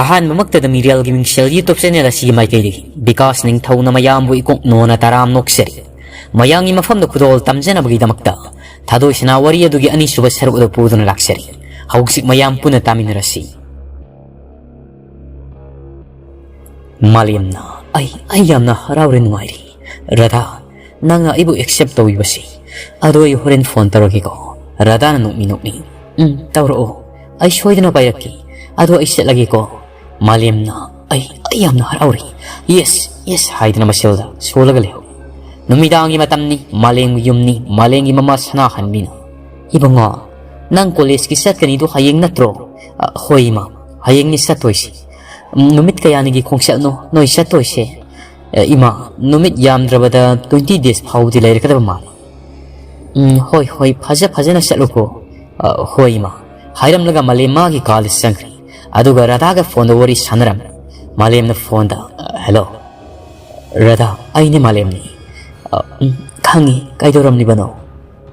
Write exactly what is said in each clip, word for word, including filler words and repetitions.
ꯑꯍꯥꯟꯕꯃꯛꯇꯗ ꯃꯤꯔꯦꯜꯒꯤ ꯃꯤꯡꯁꯦꯜ YouTube channel ꯑꯁꯤꯒꯤ ꯃꯥꯏꯀꯩꯗꯒꯤ ꯕꯤꯀꯥꯁ ꯅꯤꯡꯊꯧꯅ ꯃꯌꯥꯝꯕꯨ ꯏꯀꯣꯛ ꯅꯣꯟꯅ ꯇꯔꯥꯝ ꯅꯣꯛꯆꯔꯤ꯫ ꯃꯌꯥꯝꯒꯤ ꯃꯐꯝꯗ ꯈꯨꯗꯣꯜ ꯇꯝꯖꯅꯕꯒꯤꯗꯃꯛꯇ ꯊꯥꯗꯣꯏ ꯁꯅꯥ ꯋꯥꯔꯤ ꯑꯗꯨꯒꯤ ꯑꯅꯤꯁꯨꯕ ꯁꯔꯨꯛ ꯑꯗꯨ ꯄꯨꯗꯨꯅ ꯂꯥꯛꯆꯔꯤ꯫ ꯍꯧꯖꯤꯛ ꯃꯌꯥꯝ ꯄꯨꯟꯅ ꯇꯥꯃꯤꯟꯅꯔꯁꯤ꯫ ꯃꯥꯂꯦꯝꯅ, ꯑꯩ, ꯑꯩ ꯌꯥꯝꯅ ꯍꯔꯥꯎꯔꯦ, ꯅꯨꯡꯉꯥꯏꯔꯦ꯫ ꯔꯥꯙꯥ, ꯅꯪꯅ ꯑꯩꯕꯨ accept ꯇꯧꯕꯤꯕꯁꯤ꯫ ꯑꯗꯣ ꯑꯩ ꯍꯣꯔꯦꯟ phone ꯇꯧꯔꯒꯦꯀꯣ꯫ ꯔꯥꯙꯥꯅ ꯅꯣꯛꯃꯤ ꯅꯣꯛꯃꯤ, "ꯎꯝ, ꯇꯧꯔꯛꯑꯣ꯫ ꯑꯩ ꯁꯣꯏꯗꯅ ꯄꯥꯏꯔꯛꯀꯦ꯫ ꯑꯗꯣ ꯑꯩ ꯆꯠꯂꯒꯦꯀꯣ꯫" ꯃꯥꯂꯦꯝꯅ, "ꯑꯩ, ꯑꯩ ꯌꯥꯝꯅ ꯍꯔꯥꯎꯔꯦ꯫ Yes, yes" ꯍꯥꯏꯗꯨꯅ ꯃꯁꯦꯜꯗ ꯁꯣꯜꯂꯒ ꯂꯩꯍꯧꯏ꯫ ꯅꯨꯃꯤꯗꯥꯡꯒꯤ ꯃꯇꯝꯅꯤ, ꯃꯥꯂꯦꯝꯒꯤ ꯌꯨꯝꯅꯤ, ꯃꯥꯂꯦꯝꯒꯤ ꯃꯃꯥ ꯁꯅꯥꯍꯟꯕꯤꯅ, "ꯏꯕꯨꯡꯉꯣ, ꯅꯪ college ꯀꯤ ꯆꯠꯀꯅꯤꯗꯣ ꯍꯌꯦꯡ ꯅꯠꯇ꯭ꯔꯣ?" "ꯑ, ꯍꯣꯏ ꯏꯃꯥ, ꯍꯌꯦꯡꯅꯤ ꯆꯠꯇꯣꯏꯁꯤ꯫" "ꯎꯝ, ꯅꯨꯃꯤꯠ ꯀꯌꯥꯅꯤꯒꯤ ꯈꯣꯡꯆꯠꯅꯣ ꯅꯣꯏ ꯆꯠꯇꯣꯏꯁꯦ?" "ꯑ, ꯏꯃꯥ, ꯅꯨꯃꯤꯠ ꯌꯥꯝꯗ꯭ꯔꯕꯗ twenty days ꯐꯥꯎꯕꯗꯤ ꯂꯩꯔꯒꯗꯕ ꯃꯥꯜꯂꯤ꯫" "ꯎꯝ, ꯍꯣꯏ, ꯍꯣꯏ, ꯐꯖ ꯐꯖꯅ ꯆꯠꯂꯨꯀꯣ꯫" "ꯑ, ꯍꯣꯏ ꯏꯃꯥ꯫" ꯍꯥꯏꯔꯝꯂꯒ ꯃꯥꯂꯦꯝ ꯃꯥꯒꯤ ꯀꯥꯗ ꯆꯪꯈ꯭ꯔꯦ꯫ ꯑꯗꯨꯒ ꯔꯥꯙꯥꯒ phone ꯗ ꯋꯥꯔꯤ ꯁꯥꯟꯅꯔꯝꯃꯤ꯫ ꯃꯥꯂꯦꯝꯅ phone ꯗ, "ꯑ, hello꯫ ꯔꯥꯙꯥ, ꯑꯩꯅꯦ ꯃꯥꯂꯦꯝꯅꯤ꯫" "ꯑ, ꯎꯝ, ꯈꯪꯉꯤ, ꯀꯩꯗꯧꯔꯝꯂꯤꯕꯅꯣ?"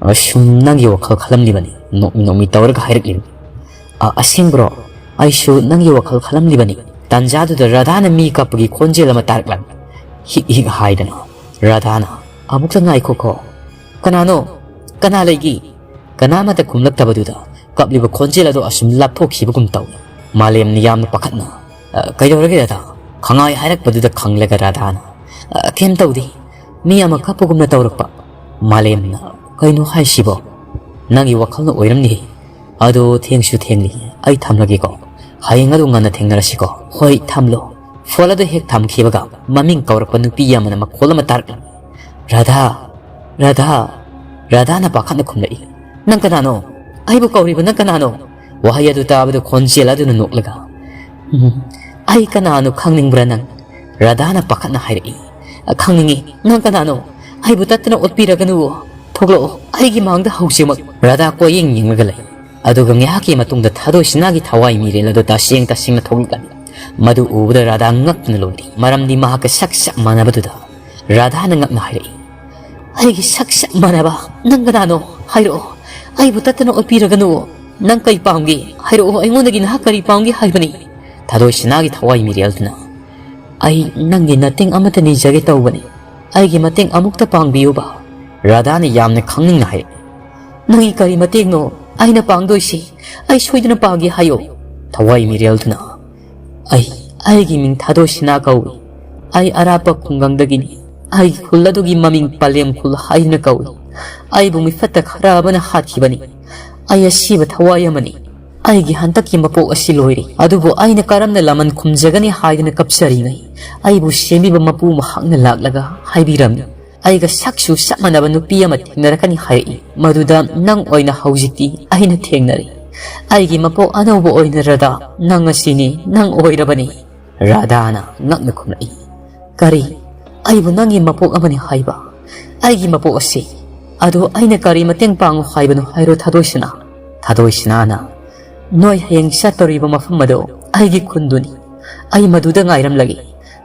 "ꯑ, ꯁꯨꯝ ꯅꯪꯒꯤ ꯋꯥꯈꯜ ꯈꯜꯂꯝꯂꯤꯕꯅꯤ꯫" ꯅꯣꯛꯃꯤ ꯅꯣꯛꯃꯤ ꯇꯧꯔꯒ ꯍꯥꯏꯔꯛꯂꯤꯕꯅꯤ꯫ "ꯑ, ꯑꯁꯦꯡꯕ꯭ꯔꯣ? ꯑꯩꯁꯨ ꯅꯪꯒꯤ ꯋꯥꯈꯜ ꯈꯜꯂꯝꯂꯤꯕꯅꯤ꯫" ꯇꯥꯟꯖꯥꯗꯨꯗ ꯔꯥꯙꯥꯅ ꯃꯤ ꯀꯞꯄꯒꯤ ꯈꯣꯟꯖꯦꯜ ꯑꯃ ꯇꯥꯔꯛꯂꯝꯃꯤ꯫ ꯍꯤꯛ ꯍꯤꯛ ꯍꯥꯏꯗꯅ ꯔꯥꯙꯥꯅ, "ꯑꯃꯨꯛꯇ ꯉꯥꯏꯈꯣꯀꯣ꯫ ꯀꯅꯥꯅꯣ? ꯀꯅꯥ ꯂꯩꯒꯦ?" ꯀꯅꯥꯃꯠꯇ ꯈꯨꯝꯂꯛꯇꯕꯗꯨꯗ ꯀꯞꯂꯤꯕ ꯈꯣꯟꯖꯦꯜ ꯑꯗꯨ ꯑꯁꯨꯝ ꯂꯥꯞꯊꯣꯛꯈꯤꯕꯒꯨꯝ ꯇꯧꯏ꯫ ꯃꯥꯂꯦꯝꯅ ꯌꯥꯝꯅ ꯄꯥꯈꯠꯅ, "ꯑ, ꯀꯩꯗꯧꯔꯒꯦ ꯔꯥꯙꯥ?" ꯈꯪꯍꯥꯏ ꯍꯥꯏꯔꯛꯄꯗꯨꯗ ꯈꯪꯂꯒ ꯔꯥꯙꯥꯅ, "ꯑ, ꯀꯩꯝ ꯇꯧꯗꯦ꯫ ꯃꯤ ꯑꯃ ꯀꯞꯄꯒꯨꯝꯅ ꯇꯧꯔꯛꯄ꯫" ꯃꯥꯂꯦꯝꯅ, "ꯀꯩꯅꯣ ꯍꯥꯏꯁꯤꯕꯣ? ꯅꯪꯒꯤ ꯋꯥꯈꯜꯅ ꯑꯣꯏꯔꯝꯅꯤ꯫ ꯑꯗꯣ ꯊꯦꯡꯁꯨ ꯊꯦꯡꯂꯤ, ꯑꯩ ꯊꯝꯂꯒꯦꯀꯣ꯫ ꯍꯌꯦꯡ ꯑꯗꯨ ꯉꯟꯅ ꯊꯦꯡꯅꯔꯁꯤꯀꯣ꯫" "ꯍꯣꯏ, ꯊꯝꯂꯣ꯫" Phone ꯑꯗꯨ ꯍꯦꯛ ꯊꯝꯈꯤꯕꯒ ꯃꯃꯤꯡ ꯀꯧꯔꯛꯄ ꯅꯨꯄꯤ ꯑꯃꯅ ꯃꯈꯣꯜ ꯑꯃ ꯇꯥꯔꯛꯂꯝꯃꯤ꯫ "ꯔꯥꯙꯥ! ꯔꯥꯙꯥ!" ꯔꯥꯙꯥꯅ ꯄꯥꯈꯠꯅ ꯈꯨꯝꯂꯛꯏ꯫ "ꯅꯪ ꯀꯅꯥꯅꯣ? ꯑꯩꯕꯨ ꯀꯧꯔꯤꯕ ꯅꯪ ꯀꯅꯥꯅꯣ?" ꯋꯥꯍꯩ ꯑꯗꯨ ꯇꯥꯕꯗ ꯈꯣꯟꯖꯦꯜ ꯑꯗꯨꯅ ꯅꯣꯛꯂꯒ, "ꯎꯝ, ꯑꯩ ꯀꯅꯥꯅꯣ ꯈꯪꯅꯤꯡꯕ꯭ꯔꯥ ꯅꯪ?" ꯔꯥꯙꯥꯅ ꯄꯥꯈꯠꯅ ꯍꯥꯏꯔꯛꯏ꯫ "ꯈꯪꯅꯤꯡꯉꯤ꯫ ꯅꯪ ꯀꯅꯥꯅꯣ? ꯑꯩꯕꯨ ꯇꯠꯇꯅ ꯑꯣꯠꯄꯤꯔꯒꯅꯨ꯫ ꯊꯣꯛꯂꯛꯑꯣ, ꯑꯩꯒꯤ ꯃꯥꯡꯗ ꯍꯧꯖꯤꯛꯃꯛ꯫" ꯔꯥꯙꯥ ꯀꯣꯏꯌꯦꯡ ꯌꯦꯡꯂꯒ ꯂꯩ꯫ ꯑꯗꯨꯒ ꯉꯥꯏꯍꯥꯛꯀꯤ ꯃꯇꯨꯡꯗ ꯊꯥꯗꯣꯏ ꯁꯅꯥꯒꯤ ꯊꯋꯥꯏ ꯃꯤꯔꯦꯜ ꯑꯗꯨ ꯇꯁꯦꯡ ꯇꯁꯦꯡꯅ ꯊꯣꯛꯂꯛꯂꯝꯃꯤ꯫ ꯃꯗꯨ ꯎꯕꯗ ꯔꯥꯙꯥ ꯉꯛꯇꯨꯅ ꯂꯣꯏꯔꯤ, ꯃꯔꯝꯗꯤ ꯃꯍꯥꯛꯀ ꯁꯛ ꯆꯞ ꯃꯥꯟꯅꯕꯗꯨꯗ꯫ ꯔꯥꯙꯥꯅ ꯉꯛꯅ ꯍꯥꯏꯔꯛꯏ, "ꯑꯩꯒꯤ ꯁꯛ ꯆꯞ ꯃꯥꯟꯅꯕ ꯅꯪ ꯀꯅꯥꯅꯣ? ꯍꯥꯏꯔꯛꯑꯣ, ꯑꯩꯕꯨ ꯇꯠꯇꯅ ꯑꯣꯠꯄꯤꯔꯒꯅꯨ꯫ ꯅꯪ ꯀꯩ ꯄꯥꯝꯒꯦ? ꯍꯥꯏꯔꯛꯑꯣ, ꯑꯩꯉꯣꯟꯗꯒꯤ ꯅꯍꯥꯛ ꯀꯔꯤ ꯄꯥꯝꯒꯦ ꯍꯥꯏꯕꯅꯤ?" ꯊꯥꯗꯣꯏ ꯁꯅꯥꯒꯤ ꯊꯋꯥꯏ ꯃꯤꯔꯦꯜꯗꯨꯅ, "ꯑꯩ ꯅꯪꯒꯤ ꯃꯇꯦꯡ ꯑꯃꯠꯇ ꯅꯤꯖꯒꯦ ꯇꯧꯕꯅꯤ꯫ ꯑꯩꯒꯤ ꯃꯇꯦꯡ ꯑꯃꯨꯛꯇ ꯄꯥꯡꯕꯤꯌꯨꯕ꯫" ꯔꯥꯙꯥꯅ ꯌꯥꯝꯅ ꯈꯪꯅꯤꯡꯅ ꯍꯥꯏꯔꯛꯏ, "ꯅꯪꯒꯤ ꯀꯔꯤ ꯃꯇꯦꯡꯅꯣ ꯑꯩꯅ ꯄꯥꯡꯗꯣꯏꯁꯤ? ꯑꯩ ꯁꯣꯏꯗꯅ ꯄꯥꯡꯒꯦ ꯍꯥꯏꯌꯣ꯫" ꯊꯋꯥꯏ ꯃꯤꯔꯦꯜꯗꯨꯅ, "ꯑꯩ, ꯑꯩꯒꯤ ꯃꯤꯡ ꯊꯥꯗꯣꯏ ꯁꯅꯥ ꯀꯧꯏ꯫ ꯑꯩ ꯑꯔꯥꯞꯄ ꯈꯨꯡꯒꯪꯗꯒꯤꯅꯤ꯫ ꯑꯩꯒꯤ ꯈꯨꯜ ꯑꯗꯨꯒꯤ ꯃꯃꯤꯡ ꯄꯂꯦꯝ ꯈꯨꯜ ꯍꯥꯏꯗꯨꯅ ꯀꯧꯏ꯫ ꯑꯩꯕꯨ ꯃꯤꯐꯠꯇ ꯈꯔ ꯑꯃꯅ ꯍꯥꯠꯈꯤꯕꯅꯤ꯫ ꯑꯩ ꯑꯁꯤꯕ ꯊꯋꯥꯏ ꯑꯃꯅꯤ꯫ ꯑꯩꯒꯤ ꯍꯟꯗꯛꯀꯤ ꯃꯄꯣꯛ ꯑꯁꯤ ꯂꯣꯏꯔꯦ, ꯑꯗꯨꯕꯨ ꯑꯩꯅ ꯀꯔꯝꯅ ꯂꯃꯟ ꯈꯨꯝꯖꯒꯅꯤ ꯍꯥꯏꯗꯨꯅ ꯀꯞꯆꯔꯤꯉꯩ, ꯑꯩꯕꯨ ꯁꯦꯝꯕꯤꯕ ꯃꯄꯨ ꯃꯍꯥꯛꯅ ꯂꯥꯛꯂꯒ ꯍꯥꯏꯕꯤꯔꯝꯃꯤ, ꯑꯩꯒ ꯁꯛꯁꯨ ꯆꯞ ꯃꯥꯟꯅꯕ ꯅꯨꯄꯤ ꯑꯃ ꯊꯦꯡꯅꯔꯛꯀꯅꯤ ꯍꯥꯏꯔꯛꯏ꯫ ꯃꯗꯨꯗ ꯅꯪ ꯑꯣꯏꯅ ꯍꯧꯖꯤꯛꯇꯤ ꯑꯩꯅ ꯊꯦꯡꯅꯔꯦ꯫ ꯑꯩꯒꯤ ꯃꯄꯣꯛ ꯑꯅꯧꯕ ꯑꯣꯏꯅ ꯔꯥꯙꯥ, ꯅꯪ ꯑꯁꯤꯅꯤ, ꯅꯪ ꯑꯣꯏꯔꯕꯅꯤ꯫" ꯔꯥꯙꯥꯅ ꯉꯛꯅ ꯈꯨꯝꯂꯛꯏ, "ꯀꯔꯤ? ꯑꯩꯕꯨ ꯅꯪꯒꯤ ꯃꯄꯣꯛ ꯑꯃꯅꯤ ꯍꯥꯏꯕ? ꯑꯩꯒꯤ ꯃꯄꯣꯛ ꯑꯁꯤ? ꯑꯗꯨ ꯑꯩꯅ ꯀꯔꯤ ꯃꯇꯦꯡ ꯄꯥꯡꯉꯨ ꯍꯥꯏꯕꯅꯣ ꯍꯥꯏꯔꯣ, ꯊꯥꯗꯣꯏꯁꯅꯥ?" ꯊꯥꯗꯣꯏꯁꯅꯥꯅ, "ꯅꯣꯏ ꯍꯌꯦꯡ ꯆꯠꯇꯧꯔꯤꯕ ꯃꯐꯝ ꯑꯗꯨ ꯑꯩꯒꯤ ꯈꯨꯟꯗꯨꯅꯤ꯫ ꯑꯩ ꯃꯗꯨꯗ ꯉꯥꯏꯔꯝꯂꯒꯦ꯫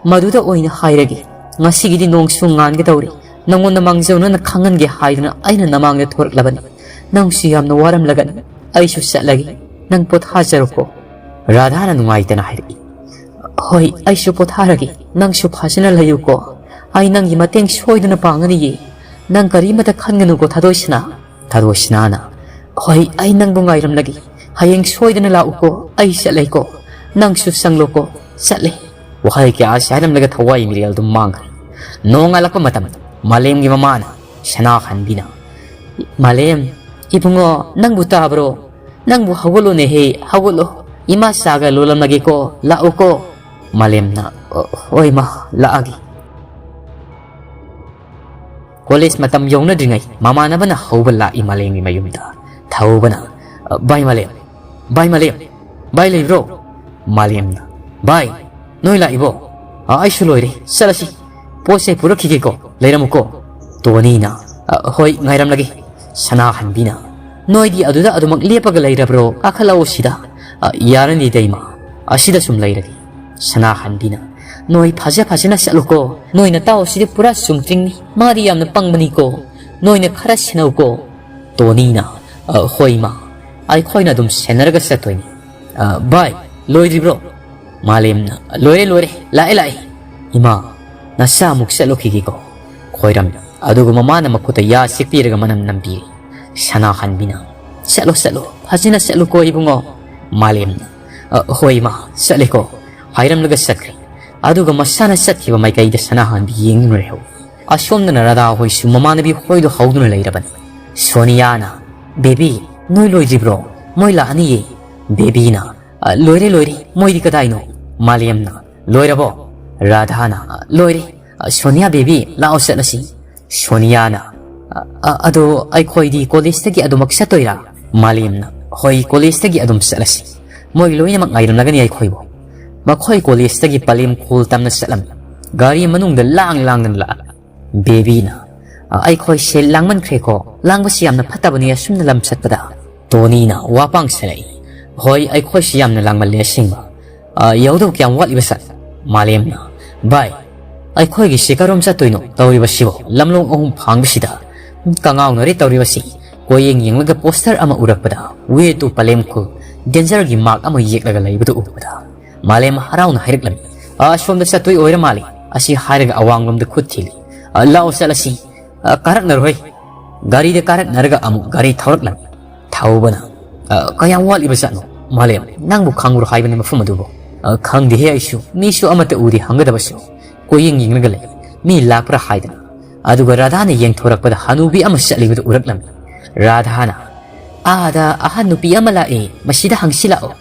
ꯃꯗꯨꯗ ꯑꯣꯏꯅ ꯍꯥꯏꯔꯒꯦ꯫ ꯉꯁꯤꯒꯤꯗꯤ ꯅꯣꯡꯁꯨ ꯉꯥꯟꯒꯗꯧꯔꯤ꯫ ꯅꯉꯣꯟꯗ ꯃꯥꯡꯖꯧꯅꯅ ꯈꯪꯍꯟꯒꯦ ꯍꯥꯏꯗꯨꯅ ꯑꯩꯅ ꯅꯃꯥꯡꯗ ꯊꯣꯔꯛꯂꯕꯅꯤ꯫ ꯅꯪꯁꯨ ꯌꯥꯝꯅ ꯋꯥꯔꯝꯂꯒꯅꯤ꯫ ꯑꯩꯁꯨ ꯆꯠꯂꯒꯦ꯫ ꯅꯪ ꯄꯣꯊꯥꯖꯔꯣꯀꯣ꯫" ꯔꯥꯙꯥꯅ ꯅꯨꯡꯉꯥꯏꯇꯅ ꯍꯥꯏꯔꯛꯏ, "ꯍꯣꯏ, ꯑꯩꯁꯨ ꯄꯣꯊꯥꯔꯒꯦ꯫ ꯅꯪꯁꯨ ꯐꯖꯅ ꯂꯩꯌꯨꯀꯣ꯫ ꯑꯩ ꯅꯪꯒꯤ ꯃꯇꯦꯡ ꯁꯣꯏꯗꯅ ꯄꯥꯡꯒꯅꯤꯌꯦ꯫ ꯅꯪ ꯀꯔꯤꯃꯇ ꯈꯟꯒꯅꯨꯀꯣ, ꯊꯥꯗꯣꯏꯁꯅꯥ꯫" ꯊꯥꯗꯣꯏꯁꯅꯥꯅ, "ꯍꯣꯏ, ꯑꯩ ꯅꯪꯕꯨ ꯉꯥꯏꯔꯝꯂꯒꯦ꯫ ꯍꯌꯦꯡ ꯁꯣꯏꯗꯅ ꯂꯥꯛꯎꯀꯣ꯫ ꯑꯩ ꯆꯠꯂꯦꯀꯣ꯫ ꯅꯪꯁꯨ ꯆꯪꯂꯣꯀꯣ꯫ ꯆꯠꯂꯦ꯫" ꯋꯥꯍꯩ ꯀꯌꯥ ꯑꯁꯤ ꯍꯥꯏꯔꯝꯂꯒ ꯊꯋꯥꯏ ꯃꯤꯔꯦꯜ ꯑꯗꯨꯝ ꯃꯥꯡꯈ꯭ꯔꯦ꯫ ꯅꯣꯡꯉꯥꯜꯂꯛꯄ ꯃꯇꯝ, ꯃꯥꯂꯦꯝꯒꯤ ꯃꯃꯥꯅ ꯁꯅꯥꯍꯟꯕꯤꯅ, "ꯃꯥꯂꯦꯝ, ꯏꯕꯨꯡꯉꯣ, ꯅꯪꯕꯨ ꯇꯥꯕ꯭ꯔꯣ? ꯅꯪꯕꯨ ꯍꯧꯒꯠꯂꯣꯅꯦꯍꯦ, ꯍꯧꯒꯠꯂꯣ꯫ ꯏꯃꯥ ꯆꯥꯒ ꯂꯣꯜꯂꯝꯂꯒꯦꯀꯣ, ꯂꯥꯛꯎꯀꯣ꯫" ꯃꯥꯂꯦꯝꯅ, "ꯑ, ꯍꯣꯏ ꯃꯥ, ꯂꯥꯛꯑꯒꯦ꯫" ꯀꯣꯂꯦꯖ ꯃꯇꯝ ꯌꯧꯅꯗ꯭ꯔꯤꯉꯩ ꯃꯃꯥꯟꯅꯕꯅ ꯍꯧꯕ ꯂꯥꯛꯏ ꯃꯥꯂꯦꯝꯒꯤ ꯃꯌꯨꯝꯗ꯫ ꯊꯧꯕꯅ, "ꯚꯥꯏ ꯃꯥꯂꯦꯝ, ꯚꯥꯏ ꯃꯥꯂꯦꯝ, ꯚꯥꯏ ꯂꯩꯕ꯭ꯔꯣ?" ꯃꯥꯂꯦꯝꯅ, "ꯚꯥꯏ, ꯅꯣꯏ ꯂꯥꯛꯏꯕꯣ? ꯑ, ꯑꯩꯁꯨ ꯂꯣꯏꯔꯦ, ꯆꯠꯂꯁꯤ꯫ ꯄꯣꯠ ꯆꯩ ꯄꯨꯔꯛꯈꯤꯒꯦꯀꯣ, ꯂꯩꯔꯝꯃꯨꯀꯣ꯫" ꯇꯣꯅꯤꯅ, "ꯑ, ꯍꯣꯏ, ꯉꯥꯏꯔꯝꯂꯒꯦ꯫" ꯁꯅꯥꯍꯟꯕꯤꯅ, "ꯅꯣꯏꯗꯤ ꯑꯗꯨꯗ ꯑꯗꯨꯃꯛ ꯂꯦꯞꯄꯒ ꯂꯩꯔꯕ꯭ꯔꯣ? ꯀꯥꯈꯠꯂꯛꯑꯣ ꯁꯤꯗ꯫" "ꯑ, ꯌꯥꯔꯅꯤ ꯏꯇꯩꯃ, ꯑꯁꯤꯗ ꯁꯨꯝ ꯂꯩꯔꯒꯦ꯫" ꯁꯅꯥꯍꯟꯕꯤꯅ, "ꯅꯣꯏ ꯐꯖ ꯐꯖꯅ ꯆꯠꯂꯨꯀꯣ꯫ ꯅꯣꯏ ꯅꯇꯥꯎ ꯑꯁꯤꯗꯤ ꯄꯨꯔꯥ ꯆꯨꯝꯗ꯭ꯔꯤꯡꯅꯤ꯫ ꯃꯥꯗꯤ ꯌꯥꯝꯅ ꯄꯪꯕꯅꯤꯀꯣ꯫ ꯅꯣꯏꯅ ꯈꯔ ꯁꯦꯟꯅꯧꯀꯣ꯫" ꯇꯣꯅꯤꯅ, "ꯑ, ꯍꯣꯏ ꯏꯃꯥ, ꯑꯩꯈꯣꯏꯅ ꯑꯗꯨꯝ ꯁꯦꯟꯅꯔꯒ ꯆꯠꯇꯣꯏꯅꯤ꯫ ꯑ, ꯚꯥꯏ, ꯂꯣꯏꯗ꯭ꯔꯤꯕ꯭ꯔꯣ?" ꯃꯥꯂꯦꯝꯅ, "ꯂꯣꯏꯔꯦ, ꯂꯣꯏꯔꯦ, ꯂꯥꯛꯑꯦ, ꯂꯥꯛꯑꯦ꯫ ꯏꯃꯥ, ꯅꯆꯥ ꯑꯃꯨꯛ ꯆꯠꯂꯨꯈꯤꯒꯦꯀꯣ꯫" ꯈꯣꯏꯔꯝ꯫ ꯑꯗꯨꯒ ꯃꯃꯥꯅ ꯃꯈꯨꯠꯇ ꯌꯥ ꯁꯤꯛꯄꯤꯔꯒ ꯃꯅꯝ ꯅꯝꯕꯤꯔꯦ꯫ ꯁꯅꯥꯍꯟꯕꯤꯅ, "ꯆꯠꯂꯣ, ꯆꯠꯂꯣ, ꯐꯖꯅ ꯆꯠꯂꯨꯀꯣ ꯏꯕꯨꯡꯉꯣ꯫" ꯃꯥꯂꯦꯝꯅ, "ꯑ, ꯍꯣꯏ ꯏꯃꯥ, ꯆꯠꯂꯦꯀꯣ꯫" ꯍꯥꯏꯔꯝꯂꯒ ꯆꯠꯈ꯭ꯔꯦ꯫ ꯑꯗꯨꯒ ꯃꯁꯥꯅ ꯆꯠꯈꯤꯕ ꯃꯥꯏꯀꯩꯗ ꯁꯅꯥꯍꯟꯕꯤ ꯌꯦꯡꯗꯨꯅ ꯂꯩꯍꯧꯏ꯫ ꯑꯁꯣꯝꯗꯅ ꯔꯥꯙꯥ ꯍꯣꯏꯁꯨ ꯃꯃꯥꯟꯅꯕꯤ ꯍꯣꯏꯗꯣ ꯍꯧꯗꯨꯅ ꯂꯩꯔꯕꯅꯤ꯫ ꯁꯣꯅꯤꯌꯥꯅ, "ꯕꯦꯕꯤ, ꯅꯣꯏ ꯂꯣꯏꯗ꯭ꯔꯤꯕ꯭ꯔꯣ? ꯃꯣꯏ ꯂꯥꯛꯑꯅꯤꯌꯦ꯫" ꯕꯦꯕꯤꯅ, "ꯑ, ꯂꯣꯏꯔꯦ, ꯂꯣꯏꯔꯦ, ꯃꯣꯏꯗꯤ ꯀꯗꯥꯏꯅꯣ?" ꯃꯥꯂꯦꯝꯅ, "ꯂꯣꯏꯔꯕꯣ?" ꯔꯥꯙꯥꯅ, "ꯑ, ꯂꯣꯏꯔꯦ꯫ ꯑ, ꯁꯣꯅꯤꯌꯥ ꯕꯦꯕꯤ, ꯂꯥꯛꯑꯣ ꯆꯠꯂꯁꯤ꯫" ꯁꯣꯅꯤꯌꯥꯅ, "ꯑ, ꯑ, ꯑꯗꯣ ꯑꯩꯈꯣꯏꯗꯤ ꯀꯣꯂꯦꯖꯇꯒꯤ ꯑꯗꯨꯃꯛ ꯆꯠꯇꯣꯏꯔꯥ?" ꯃꯥꯂꯦꯝꯅ, "ꯍꯣꯏ, ꯀꯣꯂꯦꯖꯇꯒꯤ ꯑꯗꯨꯝ ꯆꯠꯂꯁꯤ꯫ ꯃꯣꯏ ꯂꯣꯏꯅꯃꯛ ꯉꯥꯏꯔꯝꯂꯒꯅꯤ ꯑꯩꯈꯣꯏꯕꯨ꯫" ꯃꯈꯣꯏ ꯀꯣꯂꯦꯖꯇꯒꯤ ꯄꯂꯦꯝ ꯈꯣꯜ ꯇꯝꯅ ꯆꯠꯂꯝꯃꯤ꯫ ꯒꯥꯔꯤ ꯃꯅꯨꯡꯗ ꯂꯥꯡ ꯂꯥꯡꯗꯅ ꯂꯥꯛꯂꯝꯃꯤ꯫ ꯕꯦꯕꯤꯅ, "ꯑ, ꯑꯩꯈꯣꯏꯁꯦ ꯂꯥꯡꯃꯟꯈ꯭ꯔꯦꯀꯣ꯫ ꯂꯥꯡꯕꯁꯤ ꯌꯥꯝꯅ ꯐꯠꯇꯕꯅꯤ ꯑꯁꯨꯝꯅ ꯂꯝ ꯆꯠꯄꯗ꯫" ꯇꯣꯅꯤꯅ ꯋꯥ ꯄꯥꯡꯁꯜꯂꯛꯏ꯫ "ꯍꯣꯏ, ꯑꯩꯈꯣꯏꯁꯤ ꯌꯥꯝꯅ ꯂꯥꯡꯃꯜꯂꯦ ꯑꯁꯦꯡꯕ꯫ ꯑ, ꯌꯧꯗꯧ ꯀꯌꯥꯝ ꯋꯥꯠꯂꯤꯕ ꯁꯥꯔ?" ꯃꯥꯂꯦꯝꯅ, "ꯚꯥꯏ, ꯑꯩꯈꯣꯏꯒꯤꯁꯤ ꯀꯔꯣꯝ ꯆꯠꯇꯣꯏꯅꯣ ꯇꯧꯔꯤꯕꯁꯤꯕꯣ? ꯂꯝꯂꯣꯡ ꯑꯍꯨꯝ ꯐꯥꯡꯕꯁꯤꯗ ꯀꯉꯥꯎꯅꯔꯦ ꯇꯧꯔꯤꯕꯁꯤ꯫ ꯀꯣꯏꯌꯦꯡ ꯌꯦꯡꯂꯒ ꯄꯣꯁꯇꯔ ꯑꯃ ꯎꯔꯛꯄꯗ, way to ꯄꯂꯦꯝꯈꯨꯜ, ꯗꯦꯟꯖꯔꯒꯤ ꯃꯥꯔꯛ ꯑꯃ ꯌꯦꯛꯂꯒ ꯂꯩꯕꯗꯨ ꯎꯕꯗ꯫" ꯃꯥꯂꯦꯝ ꯍꯔꯥꯎꯅ ꯍꯥꯏꯔꯛꯂꯝꯃꯤ, "ꯑ, ꯁꯣꯝꯗ ꯆꯠꯇꯣꯏ ꯑꯣꯏꯔ ꯃꯥꯜꯂꯤ꯫" ꯑꯁꯤ ꯍꯥꯏꯔꯒ ꯑꯋꯥꯡꯂꯣꯝꯗ ꯈꯨꯠ ꯊꯤꯜꯂꯤ꯫ "ꯑ, ꯂꯥꯛꯑꯣ ꯆꯠꯂꯁꯤ꯫ ꯑ, ꯀꯥꯔꯛꯅꯔꯣꯏ꯫" ꯒꯥꯔꯤꯗ ꯀꯥꯔꯛꯅꯔꯒ ꯑꯃꯨꯛ ꯒꯥꯔꯤ ꯊꯧꯔꯛꯂꯝꯃꯤ꯫ ꯊꯧꯕꯅ, "ꯑ, ꯀꯌꯥꯝ ꯋꯥꯠꯂꯤꯕ ꯖꯥꯠꯅꯣ? ꯃꯥꯂꯦꯝ, ꯅꯪꯕꯨ ꯈꯪꯕ꯭ꯔꯣ ꯍꯥꯏꯕꯅꯤ ꯃꯐꯝ ꯑꯗꯨꯕꯨ?" "ꯑ, ꯈꯪꯗꯦꯍꯦ ꯑꯩꯁꯨ꯫ ꯃꯤꯁꯨ ꯑꯃꯠꯇ ꯎꯗꯦ ꯍꯪꯒꯗꯕꯁꯨ꯫ ꯀꯣꯏꯌꯦꯡ ꯌꯦꯡꯂꯒ ꯂꯩ꯫ ꯃꯤ ꯂꯥꯛꯄ꯭ꯔꯥ ꯍꯥꯏꯗꯅ꯫" ꯑꯗꯨꯒ ꯔꯥꯙꯥꯅ ꯌꯦꯡꯊꯣꯔꯛꯄꯗ ꯍꯅꯨꯕꯤ ꯑꯃ ꯆꯠꯂꯤꯕꯗꯨ ꯎꯔꯛꯂꯝꯃꯤ꯫ ꯔꯥꯙꯥꯅ, "ꯑꯥꯗ ꯑꯍꯟ ꯅꯨꯄꯤ ꯑꯃ ꯂꯥꯛꯑꯦ, ꯃꯁꯤꯗ ꯍꯪꯁꯤ ꯂꯥꯛꯑꯣ꯫"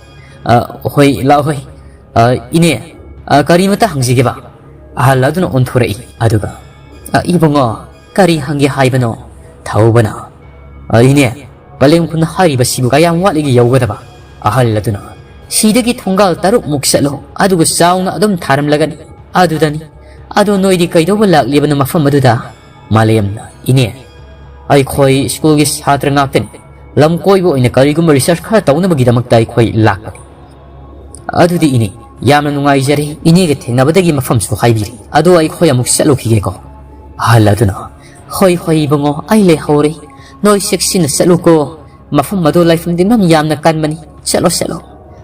"ꯑ, ꯍꯣꯏ, ꯂꯥꯛꯑꯣ ꯍꯣꯏ꯫ ꯑ, ꯏꯅꯦ, ꯑ, ꯀꯔꯤꯃꯇ ꯍꯪꯖꯒꯦꯕ?" ꯑꯍꯜ ꯑꯗꯨꯅ ꯑꯣꯟꯊꯣꯔꯛꯏ꯫ ꯑꯗꯨꯒ, "ꯑ, ꯏꯕꯨꯡꯉꯣ, ꯀꯔꯤ ꯍꯪꯒꯦ ꯍꯥꯏꯕꯅꯣ?" ꯊꯧꯕꯅ, "ꯑ, ꯏꯅꯦ, ꯄꯂꯦꯝ ꯈꯨꯟ ꯍꯥꯏꯔꯤꯕꯁꯤꯕꯨ ꯀꯌꯥꯝ ꯋꯥꯠꯂꯤꯒꯦ ꯌꯧꯒꯗꯕ?" ꯑꯍꯜ ꯑꯗꯨꯅ, "ꯁꯤꯗꯒꯤ ꯊꯣꯡꯒꯥꯜ ꯇꯔꯨꯛꯃꯨꯛ ꯆꯠꯂꯣ, ꯑꯗꯨꯒ ꯆꯥꯎꯅ ꯑꯗꯨꯝ ꯊꯥꯔꯝꯂꯒꯅꯤ꯫ ꯑꯗꯨꯗꯅꯤ꯫ ꯑꯗꯣ ꯅꯣꯏꯗꯤ ꯀꯩꯗꯧꯕ ꯂꯥꯛꯂꯤꯕꯅꯣ ꯃꯐꯝ ꯑꯗꯨꯗ?" ꯃꯥꯂꯦꯝꯅ, "ꯏꯅꯦ, ꯑꯩꯈꯣꯏ ꯁ꯭ꯀꯨꯜꯒꯤ ꯁꯥꯇ꯭ꯔ ꯉꯥꯛꯇꯅꯤ꯫ ꯂꯝ ꯀꯣꯏꯕ ꯑꯣꯏꯅ ꯀꯔꯤꯒꯨꯝꯕ ꯔꯤꯁꯔꯁ ꯈꯔ ꯇꯧꯅꯕꯒꯤꯗꯃꯛꯇ ꯑꯩꯈꯣꯏ ꯂꯥꯛꯄꯅꯤ꯫" "ꯑꯗꯨꯗꯤ ꯏꯅꯦ, ꯌꯥꯝꯅ ꯅꯨꯡꯉꯥꯏꯖꯔꯦ, ꯏꯅꯦꯒ ꯊꯦꯡꯅꯕꯗꯒꯤ ꯃꯐꯝꯁꯨ ꯍꯥꯏꯕꯤꯔꯦ꯫ ꯑꯗꯣ ꯑꯩꯈꯣꯏ ꯑꯃꯨꯛ ꯆꯠꯂꯨꯈꯤꯒꯦꯀꯣ꯫" ꯑꯍꯜ ꯑꯗꯨꯅ, "ꯍꯣꯏ, ꯍꯣꯏ, ꯏꯕꯨꯡꯉꯣ, ꯑꯩ ꯂꯩꯍꯧꯔꯦ꯫ ꯅꯣꯏ ꯆꯦꯛꯁꯤꯟꯅ ꯆꯠꯂꯨꯀꯣ꯫ ꯃꯐꯝ ꯑꯗꯨ ꯂꯥꯏꯐꯝ ꯇꯤꯟꯐꯝ ꯌꯥꯝꯅ ꯀꯟꯕꯅꯤ꯫ ꯆꯠꯂꯣ, ꯆꯠꯂꯣ꯫"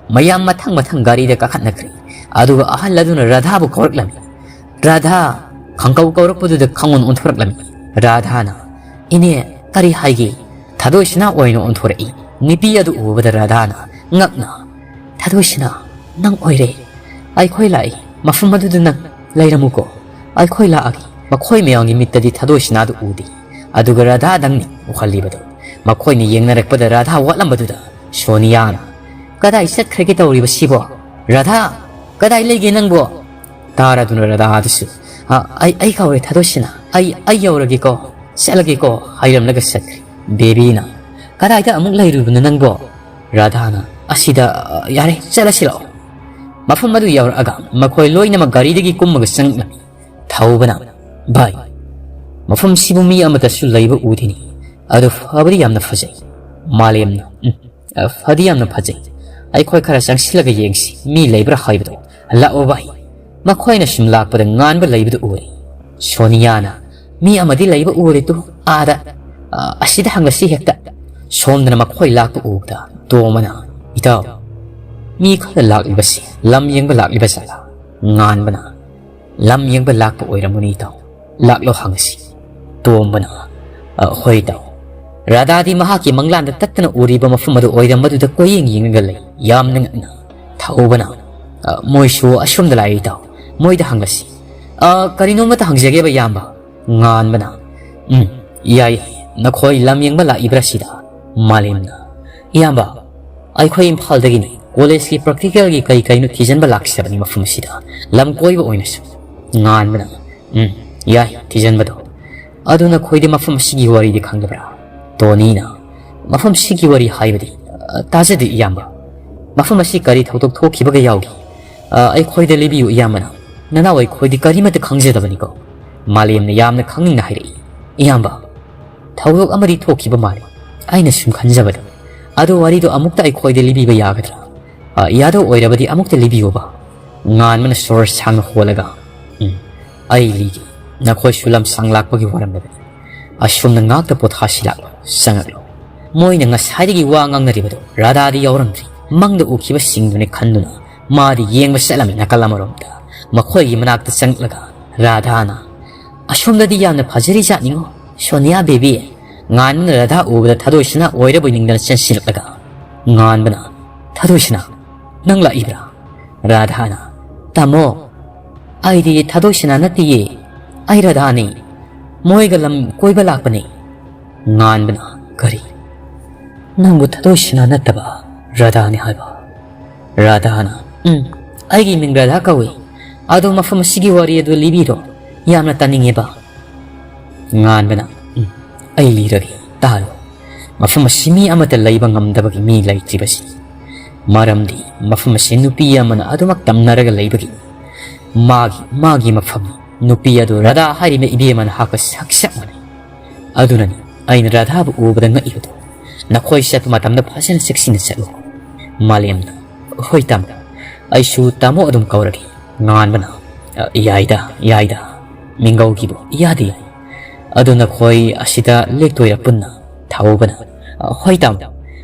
ꯃꯌꯥꯝ ꯃꯊꯪ ꯃꯊꯪ ꯒꯥꯔꯤꯗ ꯀꯥꯈꯠꯅꯈ꯭ꯔꯦ꯫ ꯑꯗꯨꯒ ꯑꯍꯜ ꯑꯗꯨꯅ ꯔꯥꯙꯥꯕꯨ ꯀꯧꯔꯛꯂꯝꯃꯤ꯫ ꯔꯥꯙꯥ ꯈꯪꯀꯧ ꯀꯧꯔꯛꯄꯗꯨꯗ ꯈꯪꯑꯣꯟ ꯑꯣꯟꯊꯣꯔꯛꯂꯝꯃꯤ꯫ ꯔꯥꯙꯥꯅ, "ꯏꯅꯦ, ꯀꯔꯤ ꯍꯥꯏꯒꯦ?" ꯊꯥꯗꯣꯏꯁꯤꯅ ꯑꯣꯏꯅ ꯑꯣꯟꯊꯣꯔꯛꯏ꯫ ꯅꯨꯄꯤ ꯑꯗꯨ ꯎꯕꯗ ꯔꯥꯙꯥꯅ ꯉꯛꯅ, "ꯊꯥꯗꯣꯏꯁꯤꯅ, ꯅꯪ ꯑꯣꯏꯔꯦ꯫ ꯑꯩꯈꯣꯏ ꯂꯥꯛꯏ꯫ ꯃꯐꯝ ꯑꯗꯨꯗ ꯅꯪ ꯂꯩꯔꯝꯃꯨꯀꯣ꯫ ꯑꯩꯈꯣꯏ ꯂꯥꯛꯑꯒꯦ꯫" ꯃꯈꯣꯏ ꯃꯌꯥꯝꯒꯤ ꯃꯤꯠꯇꯗꯤ ꯊꯥꯗꯣꯏꯁꯤꯅꯥꯗꯨ ꯎꯗꯦ꯫ ꯑꯗꯨꯒ ꯔꯥꯙꯥꯗꯪꯅꯤ ꯎꯍꯜꯂꯤꯕꯗꯨ꯫ ꯃꯈꯣꯏꯅ ꯌꯦꯡꯅꯔꯛꯄꯗ ꯔꯥꯙꯥ ꯋꯥꯠꯂꯝꯕꯗꯨꯗ ꯁꯣꯅꯤꯌꯥꯅ, "ꯀꯗꯥꯏ ꯆꯠꯈ꯭ꯔꯒꯦ ꯇꯧꯔꯤꯕꯁꯤꯕꯣ? ꯔꯥꯙꯥ, ꯀꯗꯥꯏ ꯂꯩꯒꯦ ꯅꯪꯕꯣ?" ꯇꯥꯔꯗꯨꯅ ꯔꯥꯙꯥ ꯑꯗꯨꯁꯨ, "ꯑ, ꯑꯩ, ꯑꯩ ꯀꯧꯔꯦ ꯊꯥꯗꯣꯏꯁꯤꯅ꯫ ꯑꯩ, ꯑꯩ ꯌꯧꯔꯒꯦꯀꯣ, ꯆꯠꯂꯒꯦꯀꯣ," ꯍꯥꯏꯔꯝꯂꯒ ꯆꯠꯈ꯭ꯔꯦ꯫ ꯕꯦꯕꯤꯅ, "ꯀꯗꯥꯏꯗ ꯑꯃꯨꯛ ꯂꯩꯔꯨꯕꯅꯣ ꯅꯪꯕꯣ?" ꯔꯥꯙꯥꯅ, "ꯑꯁꯤꯗ, ꯑ, ꯌꯥꯔꯦ, ꯆꯠꯂꯁꯤ ꯂꯥꯛꯑꯣ꯫" ꯃꯐꯝ ꯑꯗꯨ ꯌꯧꯔꯛꯑꯒ ꯃꯈꯣꯏ ꯂꯣꯏꯅꯃꯛ ꯒꯥꯔꯤꯗꯒꯤ ꯀꯨꯝꯃꯒ ꯆꯪꯂꯝꯃꯤ꯫ ꯊꯧꯕꯅ, "ꯚꯥꯏ, ꯃꯐꯝꯁꯤꯕꯨ ꯃꯤ ꯑꯃꯠꯇꯁꯨ ꯂꯩꯕ ꯎꯗꯦꯅꯤ꯫ ꯑꯗꯨ ꯐꯕꯗꯤ ꯌꯥꯝꯅ ꯐꯖꯩ꯫" ꯃꯥꯂꯦꯝꯅ, "ꯎꯝ, ꯑ, ꯐꯗꯤ ꯌꯥꯝꯅ ꯐꯖꯩ꯫ ꯑꯩꯈꯣꯏ ꯈꯔ ꯆꯪꯁꯤꯜꯂꯒ ꯌꯦꯡꯁꯤ, ꯃꯤ ꯂꯩꯕ꯭ꯔꯥ ꯍꯥꯏꯕꯗꯣ꯫ ꯂꯥꯛꯑꯣ ꯚꯥꯏ꯫" ꯃꯈꯣꯏꯅ ꯁꯨꯝ ꯂꯥꯛꯄꯗ ꯉꯥꯟꯕ ꯂꯩꯕꯗꯨ ꯎꯔꯦ꯫ ꯁꯣꯅꯤꯌꯥꯅ, "ꯃꯤ ꯑꯃꯗꯤ ꯂꯩꯕ ꯎꯔꯦ ꯇꯨ, ꯑꯥꯗ꯫ ꯑ, ꯑꯁꯤꯗ ꯍꯪꯂꯁꯤ ꯍꯦꯛꯇ꯫" ꯁꯣꯝꯗꯅ ꯃꯈꯣꯏ ꯂꯥꯛꯄ ꯎꯕꯗ ꯇꯣꯝꯕꯅ, "ꯏꯇꯥꯎ, ꯃꯤ ꯈꯔ ꯂꯥꯛꯂꯤꯕꯁꯤ ꯂꯝ ꯌꯦꯡꯕ ꯂꯥꯛꯂꯤꯕ ꯖꯥꯠꯂꯥ?" ꯉꯥꯟꯕꯅ, "ꯂꯝ ꯌꯦꯡꯕ ꯂꯥꯛꯄ ꯑꯣꯏꯔꯝꯒꯅꯤ ꯏꯇꯥꯎ꯫ ꯂꯥꯛꯂꯣ ꯍꯪꯉꯁꯤ꯫" ꯇꯣꯝꯕꯅ, "ꯑ, ꯍꯣꯏ ꯏꯇꯥꯎ꯫" ꯔꯥꯙꯥꯗꯤ ꯃꯍꯥꯛꯀꯤ ꯃꯪꯂꯥꯟꯗ ꯇꯠꯇꯅ ꯎꯔꯤꯕ ꯃꯐꯝ ꯑꯗꯨ ꯑꯣꯏꯔꯝꯕꯗꯨꯗ ꯀꯣꯏꯌꯦꯡ ꯌꯦꯡꯂꯒ ꯂꯩ꯫ ꯌꯥꯝꯅ ꯉꯛꯅ ꯊꯧꯕꯅ, "ꯑ, ꯃꯣꯏꯁꯨ ꯑꯁꯣꯝꯗ ꯂꯥꯛꯏ ꯏꯇꯥꯎ꯫ ꯃꯣꯏꯗ ꯍꯪꯂꯁꯤ꯫ ꯑ, ꯀꯔꯤꯅꯣꯃꯇ ꯍꯪꯖꯒꯦꯕ ꯏꯌꯥꯝꯕ꯫" ꯉꯥꯟꯕꯅ, "ꯎꯝ, ꯌꯥꯏ꯫ ꯅꯈꯣꯏ ꯂꯝ ꯌꯦꯡꯕ ꯂꯥꯛꯏꯕ꯭ꯔꯥ ꯁꯤꯗ?" ꯃꯥꯂꯦꯝꯅ, "ꯏꯌꯥꯝꯕ, ꯑꯩꯈꯣꯏ ꯏꯝꯐꯥꯜꯗꯒꯤꯅꯤ꯫ ꯀꯣꯂꯦꯖꯀꯤ ꯄ꯭ꯔꯦꯛꯇꯤꯀꯦꯜꯒꯤ ꯀꯩ ꯀꯩꯅꯣ ꯊꯤꯖꯤꯟꯕ ꯂꯥꯛꯆꯕꯅꯤ ꯃꯐꯝ ꯑꯁꯤꯗ, ꯂꯝ ꯀꯣꯏꯕ ꯑꯣꯏꯅꯁꯨ꯫" ꯉꯥꯟꯕꯅ, "ꯎꯝ, ꯌꯥꯏ ꯊꯤꯖꯤꯟꯕꯗꯣ꯫ ꯑꯗꯨ ꯅꯈꯣꯏꯗꯤ ꯃꯐꯝ ꯑꯁꯤꯒꯤ ꯋꯥꯔꯤꯗꯤ ꯈꯪꯗꯕ꯭ꯔꯥ?" ꯇꯣꯅꯤꯅ, "ꯃꯐꯝ ꯑꯁꯤꯒꯤ ꯋꯥꯔꯤ ꯍꯥꯏꯕꯗꯤ, ꯑ, ꯇꯥꯖꯗꯦ ꯏꯌꯥꯝꯕ꯫ ꯃꯐꯝ ꯑꯁꯤ ꯀꯔꯤ ꯊꯧꯗꯣꯛ ꯊꯣꯛꯈꯤꯕꯒ ꯌꯥꯎꯈꯤ? ꯑ, ꯑꯩꯈꯣꯏꯗ ꯂꯤꯕꯤꯌꯨ ꯏꯌꯥꯝꯕꯅ꯫ ꯅꯅꯥꯎ ꯑꯩꯈꯣꯏꯗꯤ ꯀꯔꯤꯃꯠꯇ ꯈꯪꯖꯗꯕꯅꯤꯀꯣ꯫" ꯃꯥꯂꯦꯝꯅ ꯌꯥꯝꯅ ꯈꯪꯅꯤꯡꯅ ꯍꯥꯏꯔꯛꯏ, "ꯏꯌꯥꯝꯕ, ꯊꯧꯗꯣꯛ ꯑꯃꯗꯤ ꯊꯣꯛꯈꯤꯕ ꯃꯥꯜꯂꯤ꯫ ꯑꯩꯅ ꯁꯨꯝ ꯈꯟꯖꯕꯗ ꯑꯗꯨ ꯋꯥꯔꯤꯗꯣ ꯑꯃꯨꯛꯇ ꯑꯩꯈꯣꯏꯗ ꯂꯤꯕꯤꯕ ꯌꯥꯒꯗ꯭ꯔꯥ? ꯑ, ꯌꯥꯗꯧ ꯑꯣꯏꯔꯕꯗꯤ ꯑꯃꯨꯛꯇ ꯂꯤꯕꯤꯌꯣꯕ꯫" ꯉꯥꯟꯕꯅ ꯁꯣꯔ ꯁꯥꯡꯅ ꯍꯣꯜꯂꯒ, "ꯎꯝ, ꯑꯩ ꯂꯤꯒꯦ꯫ ꯅꯈꯣꯏꯁꯨ ꯂꯝꯁꯥꯡ ꯂꯥꯛꯄꯒꯤ ꯋꯥꯔꯝꯂꯕꯅꯤ꯫ ꯑꯁꯣꯝꯅ ꯉꯥꯛꯇ ꯄꯣꯊꯥꯁꯤ ꯂꯥꯛꯂꯣ, ꯆꯪꯉꯛꯂꯣ꯫" ꯃꯣꯏꯅ ꯉꯁꯥꯏꯗꯒꯤ ꯋꯥ ꯉꯥꯡꯅꯔꯤꯕꯗꯣ ꯔꯥꯙꯥꯗꯤ ꯌꯥꯎꯔꯝꯗ꯭ꯔꯤ꯫ ꯃꯪꯗ ꯎꯈꯤꯕꯁꯤꯡꯗꯨꯅꯤ ꯈꯟꯗꯨꯅ ꯃꯥꯗꯤ ꯌꯦꯡꯕ ꯆꯠꯂꯝꯃꯤ ꯅꯥꯀꯜ ꯑꯃꯔꯣꯝꯗ꯫ ꯃꯈꯣꯏꯒꯤ ꯃꯅꯥꯛꯇ ꯆꯪꯂꯛꯂꯒ ꯔꯥꯙꯥꯅ, "ꯑꯁꯣꯝꯗꯗꯤ ꯌꯥꯝꯅ ꯐꯖꯔꯤ ꯖꯥꯠꯅꯤꯉꯣ, ꯁꯣꯅꯤꯌꯥ ꯕꯦꯕꯤ"꯫ ꯉꯥꯟꯕꯅ ꯔꯥꯙꯥ ꯎꯕꯗ ꯊꯥꯗꯣꯏꯁꯤꯅ ꯑꯣꯏꯔꯕꯣꯏ ꯅꯤꯡꯗꯅ ꯆꯦꯟꯁꯤꯜꯂꯛꯂꯒ, ꯉꯥꯟꯕꯅ, "ꯊꯥꯗꯣꯏꯁꯤꯅ, ꯅꯪ ꯂꯥꯛꯏꯕ꯭ꯔꯥ?" ꯔꯥꯙꯥꯅ, "ꯇꯥꯃꯣ, ꯑꯩꯗꯤ ꯊꯥꯗꯣꯏꯁꯤꯅ ꯅꯠꯇꯤꯌꯦ, ꯑꯩ ꯔꯥꯙꯥꯅꯤ, ꯃꯣꯏꯒ ꯂꯝ ꯀꯣꯏꯕ ꯂꯥꯛꯄꯅꯤ"꯫ ꯉꯥꯟꯕꯅ, "ꯀꯔꯤ? ꯅꯪꯕꯨ ꯊꯥꯗꯣꯏꯁꯤꯅ ꯅꯠꯇꯕ ꯔꯥꯙꯥꯅꯤ ꯍꯥꯏꯕ?" ꯔꯥꯙꯥꯅ, "ꯎꯝ, ꯑꯩꯒꯤ ꯃꯤꯡ ꯔꯥꯙꯥ ꯀꯧꯏ꯫ ꯑꯗꯣ ꯃꯐꯝ ꯑꯁꯤꯒꯤ ꯋꯥꯔꯤ ꯑꯗꯨ ꯂꯤꯕꯤꯔꯣ, ꯌꯥꯝꯅ ꯇꯥꯅꯤꯡꯉꯦꯕ"꯫ ꯉꯥꯟꯕꯅ, "ꯎꯝ, ꯑꯩ ꯂꯤꯔꯒꯦ, ꯇꯥꯔꯣ꯫ ꯃꯐꯝ ꯑꯁꯤ ꯃꯤ ꯑꯃꯠꯇ ꯂꯩꯕ ꯉꯝꯗꯕꯒꯤ ꯃꯤ ꯂꯩꯇ꯭ꯔꯤꯕꯁꯤ ꯃꯔꯝꯗꯤ ꯃꯐꯝ ꯑꯁꯤ ꯅꯨꯄꯤ ꯑꯃꯅ ꯑꯗꯨꯃꯛ ꯇꯝꯅꯔꯒ ꯂꯩꯕꯒꯤ ꯃꯥꯒꯤ, ꯃꯥꯒꯤ ꯃꯐꯝ ꯅꯨꯄꯤ ꯑꯗꯨ ꯔꯥꯙꯥ ꯍꯥꯏꯔꯤꯕ ꯏꯕꯦꯝꯃꯅ ꯍꯥꯞꯄ ꯁꯛ ꯆꯞ ꯃꯥꯟꯅꯩ꯫ ꯑꯗꯨꯅꯅꯤ ꯑꯩꯅ ꯔꯥꯙꯥꯕꯨ ꯎꯕꯗ ꯉꯛꯏꯕꯗꯨ꯫ ꯅꯈꯣꯏ ꯆꯠꯄ ꯃꯇꯝꯗ ꯐꯖꯅ ꯆꯦꯛꯁꯤꯟꯅ ꯆꯠꯂꯨ"꯫ ꯃꯥꯂꯦꯝꯅ, "ꯍꯣꯏ ꯇꯥꯃꯣ, ꯑꯩꯁꯨ ꯇꯥꯃꯣ ꯑꯗꯨꯝ ꯀꯧꯔꯒꯦ"꯫ ꯉꯥꯟꯕꯅ, "ꯑ, ꯌꯥꯏꯗ, ꯌꯥꯏꯗ, ꯃꯤꯡꯒꯧꯒꯤꯕꯨ ꯏꯌꯥꯗ ꯌꯥꯏ꯫ ꯑꯗꯨ ꯅꯈꯣꯏ ꯑꯁꯤꯗ ꯂꯦꯛꯇꯣꯏꯔꯥ ꯄꯨꯟꯅ?" ꯊꯧꯕꯅ, "ꯑ, ꯍꯣꯏ ꯇꯥꯃꯣ,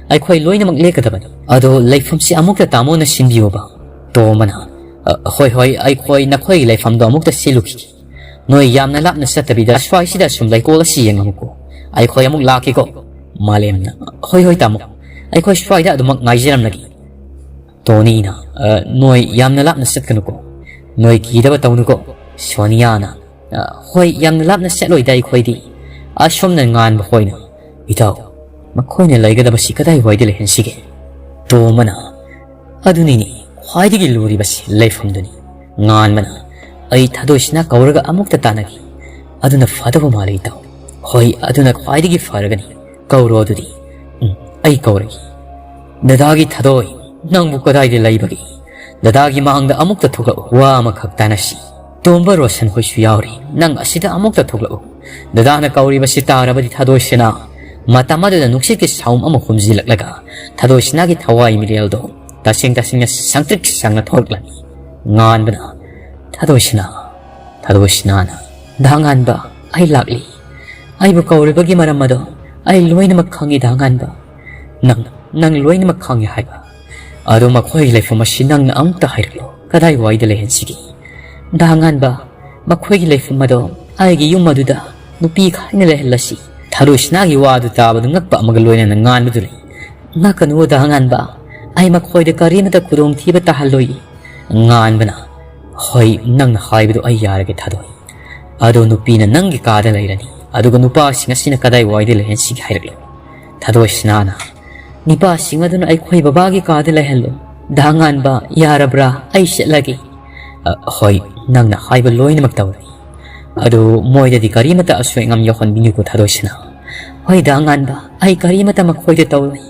ꯑꯩꯈꯣꯏ ꯂꯣꯏꯅꯃꯛ ꯂꯦꯛꯀꯗꯕꯅꯤ꯫ ꯑꯗꯣ ꯂꯩꯐꯝꯁꯤ ꯑꯃꯨꯛꯇ ꯇꯥꯃꯣꯅ ꯁꯤꯟꯕꯤꯌꯨꯕ"꯫ ꯇꯣꯝꯕꯅ, "ꯑ, ꯍꯣꯏ, ꯍꯣꯏ, ꯑꯩꯈꯣꯏ ꯅꯈꯣꯏꯒꯤ ꯂꯩꯐꯝꯗꯣ ꯑꯃꯨꯛꯇ ꯁꯤꯜꯂꯨꯈꯤꯒꯦ꯫ ꯅꯣꯏ ꯌꯥꯝꯅ ꯂꯥꯞꯅ ꯆꯠꯇꯕꯤꯗ ꯁ꯭ꯋꯥꯏꯁꯤꯗ ꯁꯨꯝ ꯂꯩꯀꯣꯜ ꯑꯁꯤ ꯌꯦꯡꯉꯝꯃꯨꯀꯣ꯫ ꯑꯩꯈꯣꯏ ꯑꯃꯨꯛ ꯂꯥꯛꯀꯦꯀꯣ"꯫ ꯃꯥꯂꯦꯝꯅ, "ꯍꯣꯏ, ꯍꯣꯏ ꯇꯥꯃꯣ, ꯑꯩꯈꯣꯏ ꯁ꯭ꯋꯥꯏꯗ ꯑꯗꯨꯃꯛ ꯉꯥꯏꯖꯔꯝꯂꯒꯦ"꯫ ꯇꯣꯅꯤꯅ, "ꯑ, ꯅꯣꯏ ꯌꯥꯝꯅ ꯂꯥꯞꯅ ꯆꯠꯀꯅꯨꯀꯣ꯫ ꯅꯣꯏ ꯀꯤꯗꯕ ꯇꯧꯅꯨꯀꯣ"꯫ ꯁꯣꯅꯤꯌꯥꯅ, "ꯑ, ꯍꯣꯏ, ꯌꯥꯝꯅ ꯂꯥꯞꯅ ꯆꯠꯂꯣꯏꯗ ꯑꯩꯈꯣꯏꯗꯤ"꯫ ꯑꯁꯣꯝꯅ ꯉꯥꯟꯕ ꯍꯣꯏꯅ, "ꯏꯇꯥꯎ, ꯃꯈꯣꯏꯅ ꯂꯩꯒꯗꯕꯁꯤ ꯀꯗꯥꯏꯋꯥꯏꯗ ꯂꯩꯍꯟꯁꯤꯒꯦ?" ꯇꯣꯝꯕꯅ, "ꯑꯗꯨꯅꯤꯅꯦ ꯈ꯭ꯋꯥꯏꯗꯒꯤ ꯂꯨꯔꯤꯕꯁꯤ, ꯂꯩꯐꯝꯗꯨꯅꯤ"꯫ ꯉꯥꯟꯕꯅ, "ꯑꯩ ꯊꯥꯗꯣꯏꯁꯤꯅ ꯀꯧꯔꯒ ꯑꯃꯨꯛꯇ ꯇꯥꯟꯅꯒꯦ꯫ ꯑꯗꯨꯅ ꯐꯗꯧꯕ ꯃꯥꯜꯂꯤ ꯏꯇꯥꯎ"꯫ "ꯍꯣꯏ, ꯑꯗꯨꯅ ꯈ꯭ꯋꯥꯏꯗꯒꯤ ꯐꯔꯒꯅꯤ꯫ ꯀꯧꯔꯣ ꯑꯗꯨꯗꯤ"꯫ "ꯎꯝ, ꯑꯩ ꯀꯧꯔꯒꯦ꯫ ꯗꯗꯥꯒꯤ ꯊꯥꯗꯣꯏ, ꯅꯪꯕꯨ ꯀꯗꯥꯏꯗ ꯂꯩꯕꯒꯦ? ꯗꯗꯥꯒꯤ ꯃꯥꯡꯗ ꯑꯃꯨꯛꯇ ꯊꯣꯛꯂꯛꯎ, ꯋꯥ ꯑꯃꯈꯛ ꯇꯥꯟꯅꯁꯤ꯫ ꯇꯣꯝꯕ ꯔꯣꯁꯟ ꯍꯣꯏꯁꯨ ꯌꯥꯎꯔꯤ, ꯅꯪ ꯑꯁꯤꯗ ꯑꯃꯨꯛꯇ ꯊꯣꯛꯂꯛꯎ"꯫ ꯗꯗꯥꯅ ꯀꯧꯔꯤꯕꯁꯤ ꯇꯥꯔꯕꯗꯤ ꯊꯥꯗꯣꯏꯁꯤꯅ ꯃꯇꯝ ꯑꯗꯨꯗ ꯅꯨꯡꯁꯤꯠꯀꯤ ꯁꯥꯎꯝ ꯑꯃ ꯍꯨꯝꯖꯤꯜꯂꯛꯂꯒ ꯊꯥꯗꯣꯏꯁꯤꯅꯥꯒꯤ ꯊꯋꯥꯏ ꯃꯤꯔꯦꯜꯗꯣ ꯇꯁꯦꯡ ꯇꯁꯦꯡꯅ ꯁꯪꯇ꯭ꯔꯤꯛ ꯁꯪꯅ ꯊꯣꯛꯂꯛꯂꯅꯤ꯫ ꯉꯥꯟꯕꯅ, "ꯊꯥꯗꯣꯏꯁꯤꯅꯥ, ꯊꯥꯗꯣꯏꯁꯤꯅꯥꯅ, ꯗꯥ ꯉꯥꯟꯕ, ꯑꯩ ꯂꯥꯛꯂꯤ꯫ ꯑꯩꯕꯨ ꯀꯧꯔꯤꯕꯒꯤ ꯃꯔꯝ ꯑꯗꯣ ꯑꯩ ꯂꯣꯏꯅꯃꯛ ꯈꯪꯏ, ꯗꯥ ꯉꯥꯟꯕ꯫ ꯅꯪ, ꯅꯪ ꯂꯣꯏꯅꯃꯛ ꯈꯪꯏ ꯍꯥꯏꯕ"꯫ "ꯑꯗꯣ ꯃꯈꯣꯏꯒꯤ ꯂꯩꯐꯝ ꯑꯁꯤ ꯅꯪꯅ ꯑꯃꯨꯛꯇ ꯍꯥꯏꯔꯛꯂꯣ, ꯀꯗꯥꯏꯋꯥꯏꯗ ꯂꯩꯍꯟꯁꯤꯒꯦ?" "ꯗꯥ ꯉꯥꯟꯕ, ꯃꯈꯣꯏꯒꯤ ꯂꯩꯐꯝ ꯑꯗꯣ ꯑꯩꯒꯤ ꯌꯨꯝ ꯑꯗꯨꯗ ꯅꯨꯄꯤ ꯈꯥꯏꯅ ꯂꯩꯍꯜꯂꯁꯤ꯫" ꯊꯥꯗꯣꯏ ꯁꯅꯥꯒꯤ ꯋꯥꯗꯨ ꯇꯥꯕꯗ ꯉꯛꯄ ꯑꯃꯒ ꯂꯣꯏꯅꯅ ꯉꯥꯟꯕꯗꯨ ꯂꯩ꯫ "ꯉꯛꯀꯅꯨ ꯗꯥ ꯉꯥꯟꯕ, ꯑꯩ ꯃꯈꯣꯏꯗ ꯀꯔꯤꯃꯇ ꯈꯨꯗꯣꯡꯊꯤꯕ ꯇꯥꯍꯜꯂꯣꯏ꯫" ꯉꯥꯟꯕꯅ, "ꯍꯣꯏ, ꯅꯪꯅ ꯍꯥꯏꯕꯗꯨ ꯑꯩ ꯌꯥꯔꯒꯦ ꯊꯥꯗꯣꯏ꯫ ꯑꯗꯣ ꯅꯨꯄꯤꯅ ꯅꯪꯒꯤ ꯀꯥꯗ ꯂꯩꯔꯅꯤ, ꯑꯗꯨꯒ ꯅꯨꯄꯥꯁꯤꯡ ꯑꯁꯤꯅ ꯀꯗꯥꯏꯋꯥꯏꯗ ꯂꯩꯍꯟꯁꯤꯒꯦ ꯍꯥꯏꯔꯛꯂꯣ꯫" ꯊꯥꯗꯣꯏ ꯁꯅꯥꯅ, "ꯅꯨꯄꯥꯁꯤꯡ ꯑꯗꯨꯅ ꯑꯩꯈꯣꯏ ꯕꯕꯥꯒꯤ ꯀꯥꯗ ꯂꯩꯍꯜꯂꯣ꯫ ꯗꯥ ꯉꯥꯟꯕ, ꯌꯥꯔꯕ꯭ꯔꯥ? ꯑꯩ ꯆꯠꯂꯒꯦ꯫" "ꯑ, ꯍꯣꯏ, ꯅꯪꯅ ꯍꯥꯏꯕ ꯂꯣꯏꯅꯃꯛ ꯇꯧꯔꯒꯦ꯫ ꯑꯗꯨ ꯃꯣꯏꯗꯗꯤ ꯀꯔꯤꯃꯇ ꯑꯁꯣꯏ ꯑꯉꯥꯝ ꯌꯥꯎꯍꯟꯕꯤꯅꯨꯀꯣ ꯊꯥꯗꯣꯏ ꯁꯅꯥ꯫" "ꯍꯣꯏ ꯗꯥ ꯉꯥꯟꯕ, ꯑꯩ ꯀꯔꯤꯃꯇ ꯃꯈꯣꯏꯗ ꯇꯧꯔꯣꯏ꯫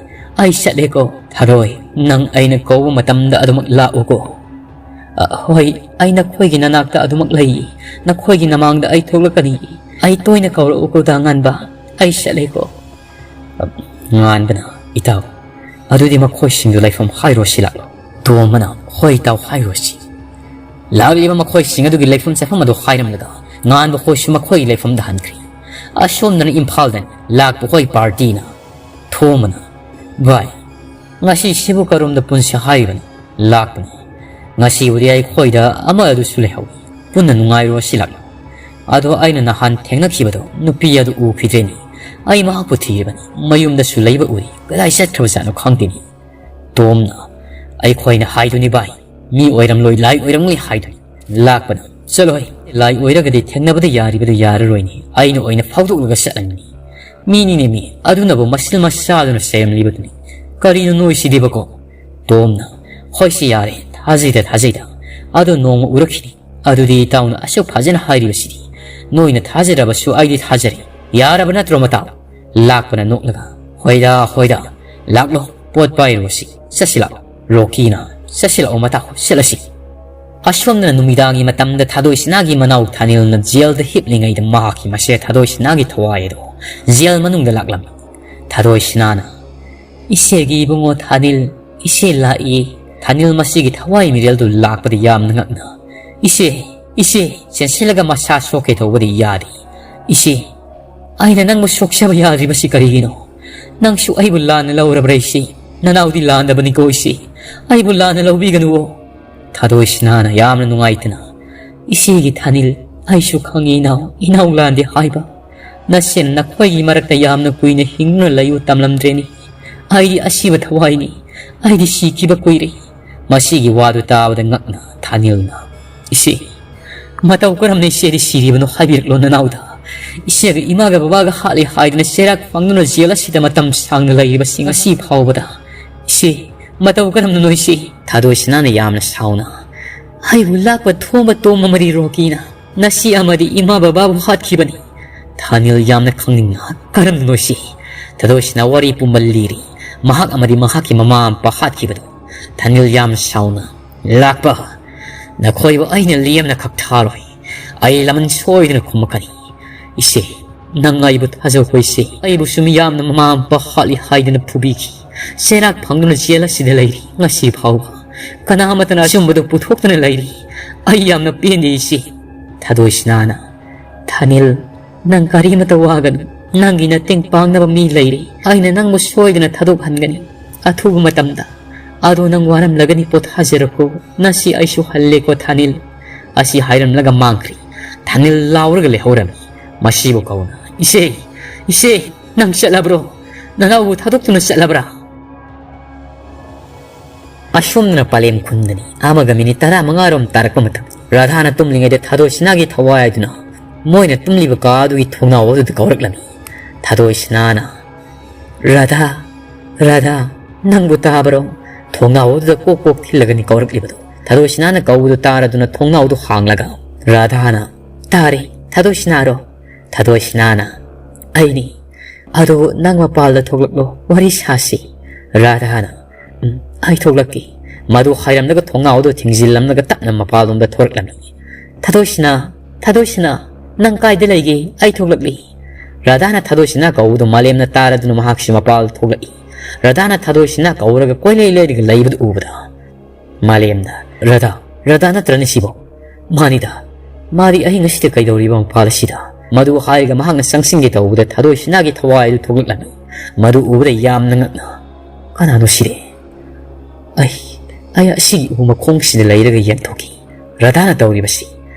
ꯑꯩ ꯆꯠꯂꯦꯀꯣ꯫" "ꯊꯥꯗꯣꯏ, ꯅꯪ ꯑꯩꯅ ꯀꯧꯕ ꯃꯇꯝꯗ ꯑꯗꯨꯃꯛ ꯂꯥꯛꯎꯀꯣ꯫" "ꯑ, ꯍꯣꯏ, ꯑꯩ ꯅꯈꯣꯏꯒꯤ ꯅꯅꯥꯛꯇ ꯑꯗꯨꯃꯛ ꯂꯩ꯫ ꯅꯈꯣꯏꯒꯤ ꯅꯃꯥꯡꯗ ꯑꯩ ꯊꯣꯛꯂꯛꯀꯅꯤ꯫ ꯑꯩ ꯇꯣꯏꯅ ꯀꯧꯔꯛꯎꯀꯣ ꯗꯥ ꯉꯥꯟꯕ꯫ ꯑꯩ ꯆꯠꯂꯦꯀꯣ꯫" ꯉꯥꯟꯕꯅ, "ꯏꯇꯥꯎ, ꯑꯗꯨꯗꯤ ꯃꯈꯣꯏꯁꯤꯡꯗꯨ ꯂꯩꯐꯝ ꯍꯥꯏꯔꯣ ꯁꯤ ꯂꯥꯛꯂꯣ꯫" ꯇꯣꯝꯕꯅ, "ꯍꯣꯏ ꯏꯇꯥꯎ, ꯍꯥꯏꯔꯣꯁꯤ꯫" ꯂꯥꯛꯂꯤꯕ ꯃꯈꯣꯏꯁꯤꯡ ꯑꯗꯨꯒꯤ ꯂꯩꯐꯝ ꯆꯥꯐꯝ ꯑꯗꯨ ꯍꯥꯏꯔꯝꯂꯒ ꯉꯥꯟꯕ ꯈꯣꯏꯁꯨ ꯃꯈꯣꯏꯒꯤ ꯂꯩꯐꯝꯗ ꯍꯟꯈ꯭ꯔꯦ꯫ ꯑꯁꯣꯝꯗꯅ ꯏꯝꯐꯥꯜꯗ ꯂꯥꯛꯄ ꯈꯣꯏ ꯄꯥꯔꯇꯤꯅ꯫ ꯇꯣꯝꯕꯅ, "ꯚꯥꯏ, ꯉꯁꯤꯁꯤꯕꯨ ꯀꯔꯣꯝꯗ ꯄꯨꯟꯁꯤ ꯍꯥꯏꯔꯤꯕꯅꯣ?" ꯂꯥꯛꯄꯅ, "ꯉꯁꯤꯕꯨꯗꯤ ꯑꯩꯈꯣꯏꯗ ꯑꯃ ꯑꯗꯨꯁꯨ ꯂꯩꯍꯧꯏ, ꯄꯨꯟꯅ ꯅꯨꯡꯉꯥꯏꯔꯨꯔꯁꯤ ꯂꯥꯛꯂꯣ꯫ ꯑꯗꯣ ꯑꯩꯅ ꯅꯍꯥꯟ ꯊꯦꯡꯅꯈꯤꯕꯗꯣ ꯅꯨꯄꯤ ꯑꯗꯨ ꯎꯈꯤꯗ꯭ꯔꯦꯅꯦ꯫ ꯑꯩ ꯃꯍꯥꯛꯄꯨ ꯊꯤꯔꯤꯕꯅꯤ, ꯃꯌꯨꯝꯗꯁꯨ ꯂꯩꯕ ꯎꯏ, ꯀꯗꯥꯏ ꯆꯠꯈ꯭ꯔꯕꯖꯥꯠꯅꯣ ꯈꯪꯗꯦꯅꯦ꯫" ꯇꯣꯝꯅ, "ꯑꯩꯈꯣꯏꯅ ꯍꯥꯏꯗꯨꯅꯤ ꯚꯥꯏ, ꯃꯤ ꯑꯣꯏꯔꯝꯂꯣꯏ, ꯂꯥꯏ ꯑꯣꯏꯔꯝꯂꯣꯏ ꯍꯥꯏꯗꯨꯅꯤ꯫" ꯂꯥꯛꯄꯅ, "ꯆꯠꯂꯣꯍꯦ, ꯂꯥꯏ ꯑꯣꯏꯔꯒꯗꯤ ꯊꯦꯡꯅꯕꯗ ꯌꯥꯔꯤꯕꯗꯨ ꯌꯥꯔꯔꯣꯏꯅꯦ, ꯑꯩꯅ ꯑꯣꯏꯅ ꯐꯥꯎꯗꯣꯛꯂꯒ ꯆꯠꯂꯅꯤ꯫ ꯃꯤꯅꯤꯅꯦ ꯃꯤ, ꯑꯗꯨꯅꯕꯨ ꯃꯁꯤꯜ ꯃꯁꯥꯗꯨꯅ ꯆꯩꯔꯝꯂꯤꯕꯗꯨꯅꯤ꯫ ꯀꯔꯤꯅꯣ ꯅꯣꯏꯁꯤꯗꯤꯕꯀꯣ?" ꯇꯣꯝꯅ, "ꯍꯣꯏꯁꯤ ꯌꯥꯔꯦ, ꯊꯥꯖꯩꯗ ꯊꯥꯖꯩꯗ, ꯑꯗꯣ ꯅꯣꯡꯃ ꯎꯔꯛꯈꯤꯅꯤ꯫ ꯑꯗꯨꯗꯤ ꯏꯇꯥꯎꯅ ꯑꯁꯨꯛ ꯐꯖꯅ ꯍꯥꯏꯔꯤꯕꯁꯤꯗꯤ ꯅꯣꯏꯅ ꯊꯥꯖꯔꯕꯁꯨ ꯑꯩꯗꯤ ꯊꯥꯖꯔꯦ꯫ ꯌꯥꯔꯕ ꯅꯠꯇ꯭ꯔꯣ ꯃꯇꯥꯎ?" ꯂꯥꯛꯄꯅ ꯅꯣꯛꯂꯒ, "ꯍꯣꯏꯗ, ꯍꯣꯏꯗ, ꯂꯥꯛꯂꯣ, ꯄꯣꯠ ꯄꯥꯏꯔꯨꯔꯁꯤ, ꯆꯠꯁꯤ ꯂꯥꯛꯂꯣ꯫" ꯔꯣꯀꯤꯅ, "ꯆꯠꯁꯤ ꯂꯥꯛꯑꯣ ꯃꯇꯥꯎ, ꯆꯠꯂꯁꯤ꯫" ꯑꯁꯣꯝꯗꯅ ꯅꯨꯃꯤꯗꯥꯡꯒꯤ ꯃꯇꯝꯗ ꯊꯥꯗꯣꯏ ꯁꯅꯥꯒꯤ ꯃꯅꯥꯎ ꯊꯥꯅꯤꯜꯅ ꯖꯦꯜꯗ ꯍꯤꯞꯂꯤꯉꯩꯗ ꯃꯍꯥꯛꯀꯤ ꯃꯆꯦ ꯊꯥꯗꯣꯏ ꯁꯅꯥꯒꯤ ꯊꯋꯥꯏ ꯑꯗꯨ ꯖꯦꯜ ꯃꯅꯨꯡꯗ ꯂꯥꯛꯂꯝꯃꯤ꯫ ꯊꯥꯗꯣꯏ ꯁꯅꯥꯅ, "ꯏꯆꯦꯒꯤ ꯏꯕꯨꯡꯉꯣ ꯊꯥꯅꯤꯜ, ꯏꯆꯦ ꯂꯥꯛꯏ꯫" ꯊꯥꯅꯤꯜ ꯃꯁꯤꯒꯤ ꯊꯋꯥꯏ ꯃꯤꯔꯦꯜꯗꯨ ꯂꯥꯛꯄꯗ ꯌꯥꯝꯅ ꯉꯛꯅ, "ꯏꯆꯦ, ꯏꯆꯦ, ꯆꯦꯟꯁꯤꯜꯂꯒ ꯃꯁꯥ ꯁꯣꯛꯀꯦ ꯇꯧꯕꯗꯤ ꯌꯥꯗꯦ꯫ ꯏꯆꯦ, ꯑꯩꯅ ꯅꯪꯕꯨ ꯁꯣꯛꯆꯕ ꯌꯥꯗ꯭ꯔꯤꯕꯁꯤ ꯀꯔꯤꯒꯤꯅꯣ? ꯅꯪꯁꯨ ꯑꯩꯕꯨ ꯂꯥꯟꯅ ꯂꯧꯔꯕ꯭ꯔꯥ ꯏꯆꯦ? ꯅꯅꯥꯎꯗꯤ ꯂꯥꯟꯗꯕꯅꯤꯀꯣ ꯏꯆꯦ꯫ ꯑꯩꯕꯨ ꯂꯥꯟꯅ ꯂꯧꯕꯤꯒꯅꯨꯋꯣ꯫ ꯊꯥꯗꯣꯏꯁꯅꯥꯅ ꯌꯥꯝꯅ ꯅꯨꯡꯉꯥꯏꯇꯅ, "ꯏꯆꯦꯒꯤ ꯊꯥꯅꯤꯜ, ꯑꯩꯁꯨ ꯈꯪꯉꯤ ꯏꯅꯥꯎ, ꯏꯅꯥꯎ ꯂꯥꯟꯗꯦ ꯍꯥꯏꯕ꯫ ꯅꯆꯦꯅ ꯅꯈꯣꯏꯒꯤ ꯃꯔꯛꯇ ꯌꯥꯝꯅ ꯀꯨꯏꯅ ꯍꯤꯡꯗꯨꯅ ꯂꯩꯌꯨ ꯇꯝꯂꯝꯗ꯭ꯔꯦꯅꯦ꯫ ꯑꯩꯗꯤ ꯑꯁꯤꯕ ꯊꯋꯥꯏꯅꯤ, ꯑꯩꯗꯤ ꯁꯤꯈꯤꯕ ꯀꯨꯏꯔꯦ꯫" ꯃꯁꯤꯒꯤ ꯋꯥꯗꯨ ꯇꯥꯕꯗ ꯉꯛꯅ ꯊꯥꯅꯤꯜꯅ, "ꯏꯆꯦ, ꯃꯇꯧ ꯀꯔꯝꯅ ꯏꯆꯦꯗꯤ ꯁꯤꯔꯤꯕꯅꯣ ꯍꯥꯏꯕꯤꯔꯛꯂꯣ ꯅꯅꯥꯎꯗ꯫ ꯏꯆꯦꯒ ꯏꯃꯥꯒ ꯕꯕꯥꯒ ꯍꯥꯠꯂꯤ ꯍꯥꯏꯗꯨꯅ ꯆꯩꯔꯥꯛ ꯐꯪꯗꯨꯅ ꯖꯦꯜ ꯑꯁꯤꯗ ꯃꯇꯝ ꯁꯥꯡꯅ ꯂꯩꯔꯤꯕꯁꯤ ꯉꯁꯤ ꯐꯥꯎꯕꯗ꯫ ꯏꯆꯦ, ꯃꯇꯧ ꯀꯔꯝꯅꯅꯣ ꯏꯆꯦ?" ꯊꯥꯗꯣꯏꯁꯅꯥꯅ ꯌꯥꯝꯅ ꯁꯥꯎꯅ, "ꯑꯩꯕꯨ ꯂꯥꯛꯄ ꯊꯣꯡꯕ ꯇꯣꯝꯕ ꯃꯔꯤ ꯔꯣꯀꯤꯅ ꯅꯁꯤ ꯑꯃꯗꯤ ꯏꯃꯥ ꯕꯕꯥꯕꯨ ꯍꯥꯠꯈꯤꯕꯅꯤ꯫" ꯊꯥꯅꯤꯜ ꯌꯥꯝꯅ ꯈꯪꯅꯤꯡꯅ, "ꯀꯔꯝꯅꯅꯣ ꯏꯆꯦ?" ꯊꯥꯗꯣꯏꯁꯅꯥ ꯋꯥꯔꯤ ꯄꯨꯝꯕ ꯂꯤꯔꯤ꯫ ꯃꯍꯥꯛ ꯑꯃꯗꯤ ꯃꯍꯥꯛꯀꯤ ꯃꯃꯥ ꯃꯄꯥ ꯍꯥꯠꯈꯤꯕꯗꯨ꯫ ꯊꯥꯅꯤꯜ ꯌꯥꯝꯅ ꯁꯥꯎꯅ, "ꯂꯥꯛꯄ, ꯅꯈꯣꯏꯕꯨ ꯑꯩꯅ ꯂꯦꯝꯅ ꯈꯛ ꯊꯥꯔꯣꯏ꯫ ꯑꯩ ꯂꯃꯟ ꯁꯣꯏꯗꯅ ꯈꯨꯝꯃꯛꯀꯅꯤ꯫ ꯏꯆꯦ, ꯅꯪ ꯑꯩꯕꯨ ꯊꯥꯖꯧꯀꯣ ꯏꯆꯦ꯫ ꯑꯩꯕꯨꯁꯨ ꯃꯤꯌꯥꯝꯅ ꯃꯃꯥ ꯃꯄꯥ ꯍꯥꯠꯂꯤ ꯍꯥꯏꯗꯨꯅ ꯐꯨꯕꯤꯈꯤ꯫ ꯆꯩꯔꯥꯛ ꯐꯪꯗꯨꯅ ꯖꯦꯜ ꯑꯁꯤꯗ ꯂꯩꯔꯤ ꯉꯁꯤ ꯐꯥꯎꯕ꯫ ꯀꯅꯥꯃꯠꯇꯅ ꯑꯆꯨꯝꯕꯗꯨ ꯄꯨꯊꯣꯛꯇꯨꯅ ꯂꯩꯔꯤ꯫ ꯑꯩ ꯌꯥꯝꯅ ꯄꯦꯟꯗꯦ ꯏꯆꯦ꯫" ꯊꯥꯗꯣꯏꯁꯅꯥꯅ, "ꯊꯥꯅꯤꯜ, ꯅꯪ ꯀꯔꯤꯃꯠꯇ ꯋꯥꯒꯅꯨ꯫ ꯅꯪꯒꯤ ꯃꯇꯦꯡ ꯄꯥꯡꯅꯕ ꯃꯤ ꯂꯩꯔꯤ꯫ ꯑꯩꯅ ꯅꯪꯕꯨ ꯁꯣꯏꯗꯅ ꯊꯥꯗꯣꯛꯍꯟꯒꯅꯤ ꯑꯊꯨꯕ ꯃꯇꯝꯗ꯫ ꯑꯗꯣ ꯅꯪ ꯋꯥꯔꯝꯂꯒꯅꯤ, ꯄꯣꯊꯥꯖꯔꯣꯀꯣ꯫ ꯅꯁꯤ ꯑꯩꯁꯨ ꯍꯜꯂꯦꯀꯣ ꯊꯥꯅꯤꯜ꯫" ꯑꯁꯤ ꯍꯥꯏꯔꯝꯂꯒ ꯃꯥꯡꯈ꯭ꯔꯤ꯫ ꯊꯥꯅꯤꯜ ꯂꯥꯎꯔꯒ ꯂꯩꯍꯧꯔꯝꯃꯤ꯫ ꯃꯁꯤꯕꯨ ꯀꯧꯅ, "ꯏꯆꯦ, ꯏꯆꯦ, ꯅꯪ ꯆꯠꯂꯕ꯭ꯔꯣ? ꯅꯅꯥꯎꯕꯨ ꯊꯥꯗꯣꯛꯇꯨꯅ ꯆꯠꯂꯕ꯭ꯔꯥ?" ꯑꯁꯣꯝꯗꯅ ꯄꯂꯦꯝ ꯈꯨꯟꯗꯅꯤ꯫ ꯑꯃꯒ ꯃꯤꯅꯤꯠ ꯇꯔꯥꯃꯉꯥ ꯔꯣꯝ ꯇꯥꯔꯛꯄ ꯃꯇꯝ꯫ ꯔꯥꯙꯥꯅ ꯇꯨꯝꯂꯤꯉꯩꯗ ꯊꯥꯗꯣꯏꯁꯅꯥꯒꯤ ꯊꯋꯥꯏ ꯑꯗꯨꯅ ꯃꯣꯏꯅ ꯇꯨꯝꯂꯤꯕ ꯀꯥ ꯑꯗꯨꯒꯤ ꯊꯣꯡꯅꯥꯎ ꯑꯗꯨꯗ ꯀꯧꯔꯛꯂꯝꯃꯤ꯫ ꯊꯥꯗꯣꯏꯁꯅꯥꯅ, "ꯔꯥꯙꯥ, ꯔꯥꯙꯥ, ꯅꯪꯕꯨ ꯇꯥꯕꯔꯣ?" ꯊꯣꯡꯅꯥꯎ ꯑꯗꯨꯗ ꯀꯣꯛ ꯀꯣꯛ ꯊꯤꯜꯂꯒꯅꯤ ꯀꯧꯔꯛꯂꯤꯕꯗꯨ꯫ ꯊꯥꯗꯣꯏꯁꯅꯥꯅ ꯀꯧꯕꯗꯨ ꯇꯥꯔꯗꯨꯅ ꯊꯣꯡꯅꯥꯎꯗꯨ ꯍꯥꯡꯂꯒ ꯔꯥꯙꯥꯅ, "ꯇꯥꯔꯦ, ꯊꯥꯗꯣꯏꯁꯅꯥꯔꯣ?" ꯊꯥꯗꯣꯏꯁꯅꯥꯅ, "ꯑꯩꯅꯤ꯫ ꯑꯗꯨ ꯅꯪ ꯃꯄꯥꯜꯗ ꯊꯣꯛꯂꯛꯂꯣ, ꯋꯥꯔꯤ ꯁꯥꯁꯤ꯫" ꯔꯥꯙꯥꯅ, "ꯎꯝ, ꯑꯩ ꯊꯣꯛꯂꯛꯀꯦ꯫" ꯃꯗꯨ ꯍꯥꯏꯔꯝꯂꯒ ꯊꯣꯡꯅꯥꯎ ꯑꯗꯨ ꯊꯤꯡꯖꯤꯜꯂꯝꯂꯒ ꯇꯞꯅ ꯃꯄꯥꯜꯂꯣꯝꯗ ꯊꯣꯔꯛꯂꯝꯃꯤ꯫ "ꯊꯥꯗꯣꯏꯁꯅꯥ, ꯊꯥꯗꯣꯏꯁꯅꯥ, ꯅꯪ ꯀꯥꯏꯗ ꯂꯩꯒꯦ? ꯑꯩ ꯊꯣꯛꯂꯛꯂꯤ꯫" ꯔꯥꯙꯥꯅ ꯊꯥꯗꯣꯏꯁꯅꯥ ꯀꯧꯕꯗꯨ ꯃꯥꯂꯦꯝꯅ ꯇꯥꯔꯗꯨꯅ ꯃꯍꯥꯛꯁꯨ ꯃꯄꯥꯜ ꯊꯣꯛꯂꯛꯏ꯫ ꯔꯥꯙꯥꯅ ꯊꯥꯗꯣꯏꯁꯅꯥ ꯀꯧꯔꯒ ꯀꯣꯏꯂꯩ ꯂꯩꯔꯒ ꯂꯩꯕꯗꯨ ꯎꯕꯗ ꯃꯥꯂꯦꯝꯅ, "ꯔꯥꯙꯥ, ꯔꯥꯙꯥ ꯅꯠꯇ꯭ꯔꯅꯦ ꯁꯤꯕꯣ?" "ꯃꯥꯅꯤꯗ, ꯃꯥꯗꯤ ꯑꯍꯤꯡ ꯑꯁꯤꯗ ꯀꯩꯗꯧꯔꯤꯕ ꯃꯄꯥꯜ ꯑꯁꯤꯗ?" ꯃꯗꯨ ꯍꯥꯏꯔꯒ ꯃꯍꯥꯛꯅ ꯆꯪꯁꯤꯟꯒꯦ ꯇꯧꯕꯗ ꯊꯥꯗꯣꯏꯁꯅꯥꯒꯤ ꯊꯋꯥꯏ ꯑꯗꯨ ꯊꯣꯛꯂꯛꯂꯝꯃꯤ꯫ ꯃꯗꯨ ꯎꯕꯗ ꯌꯥꯝꯅ ꯉꯛꯅ, "ꯀꯅꯥꯅꯣ ꯁꯤꯗꯤ?" ꯑꯩ, ꯑꯩ ꯑꯁꯤꯒꯤ ꯎ ꯃꯈꯣꯡꯁꯤꯗ ꯂꯩꯔꯒ ꯌꯦꯡꯊꯣꯛꯈꯤ꯫ ꯔꯥꯙꯥꯅ ꯇꯧꯔꯤꯕꯁꯤ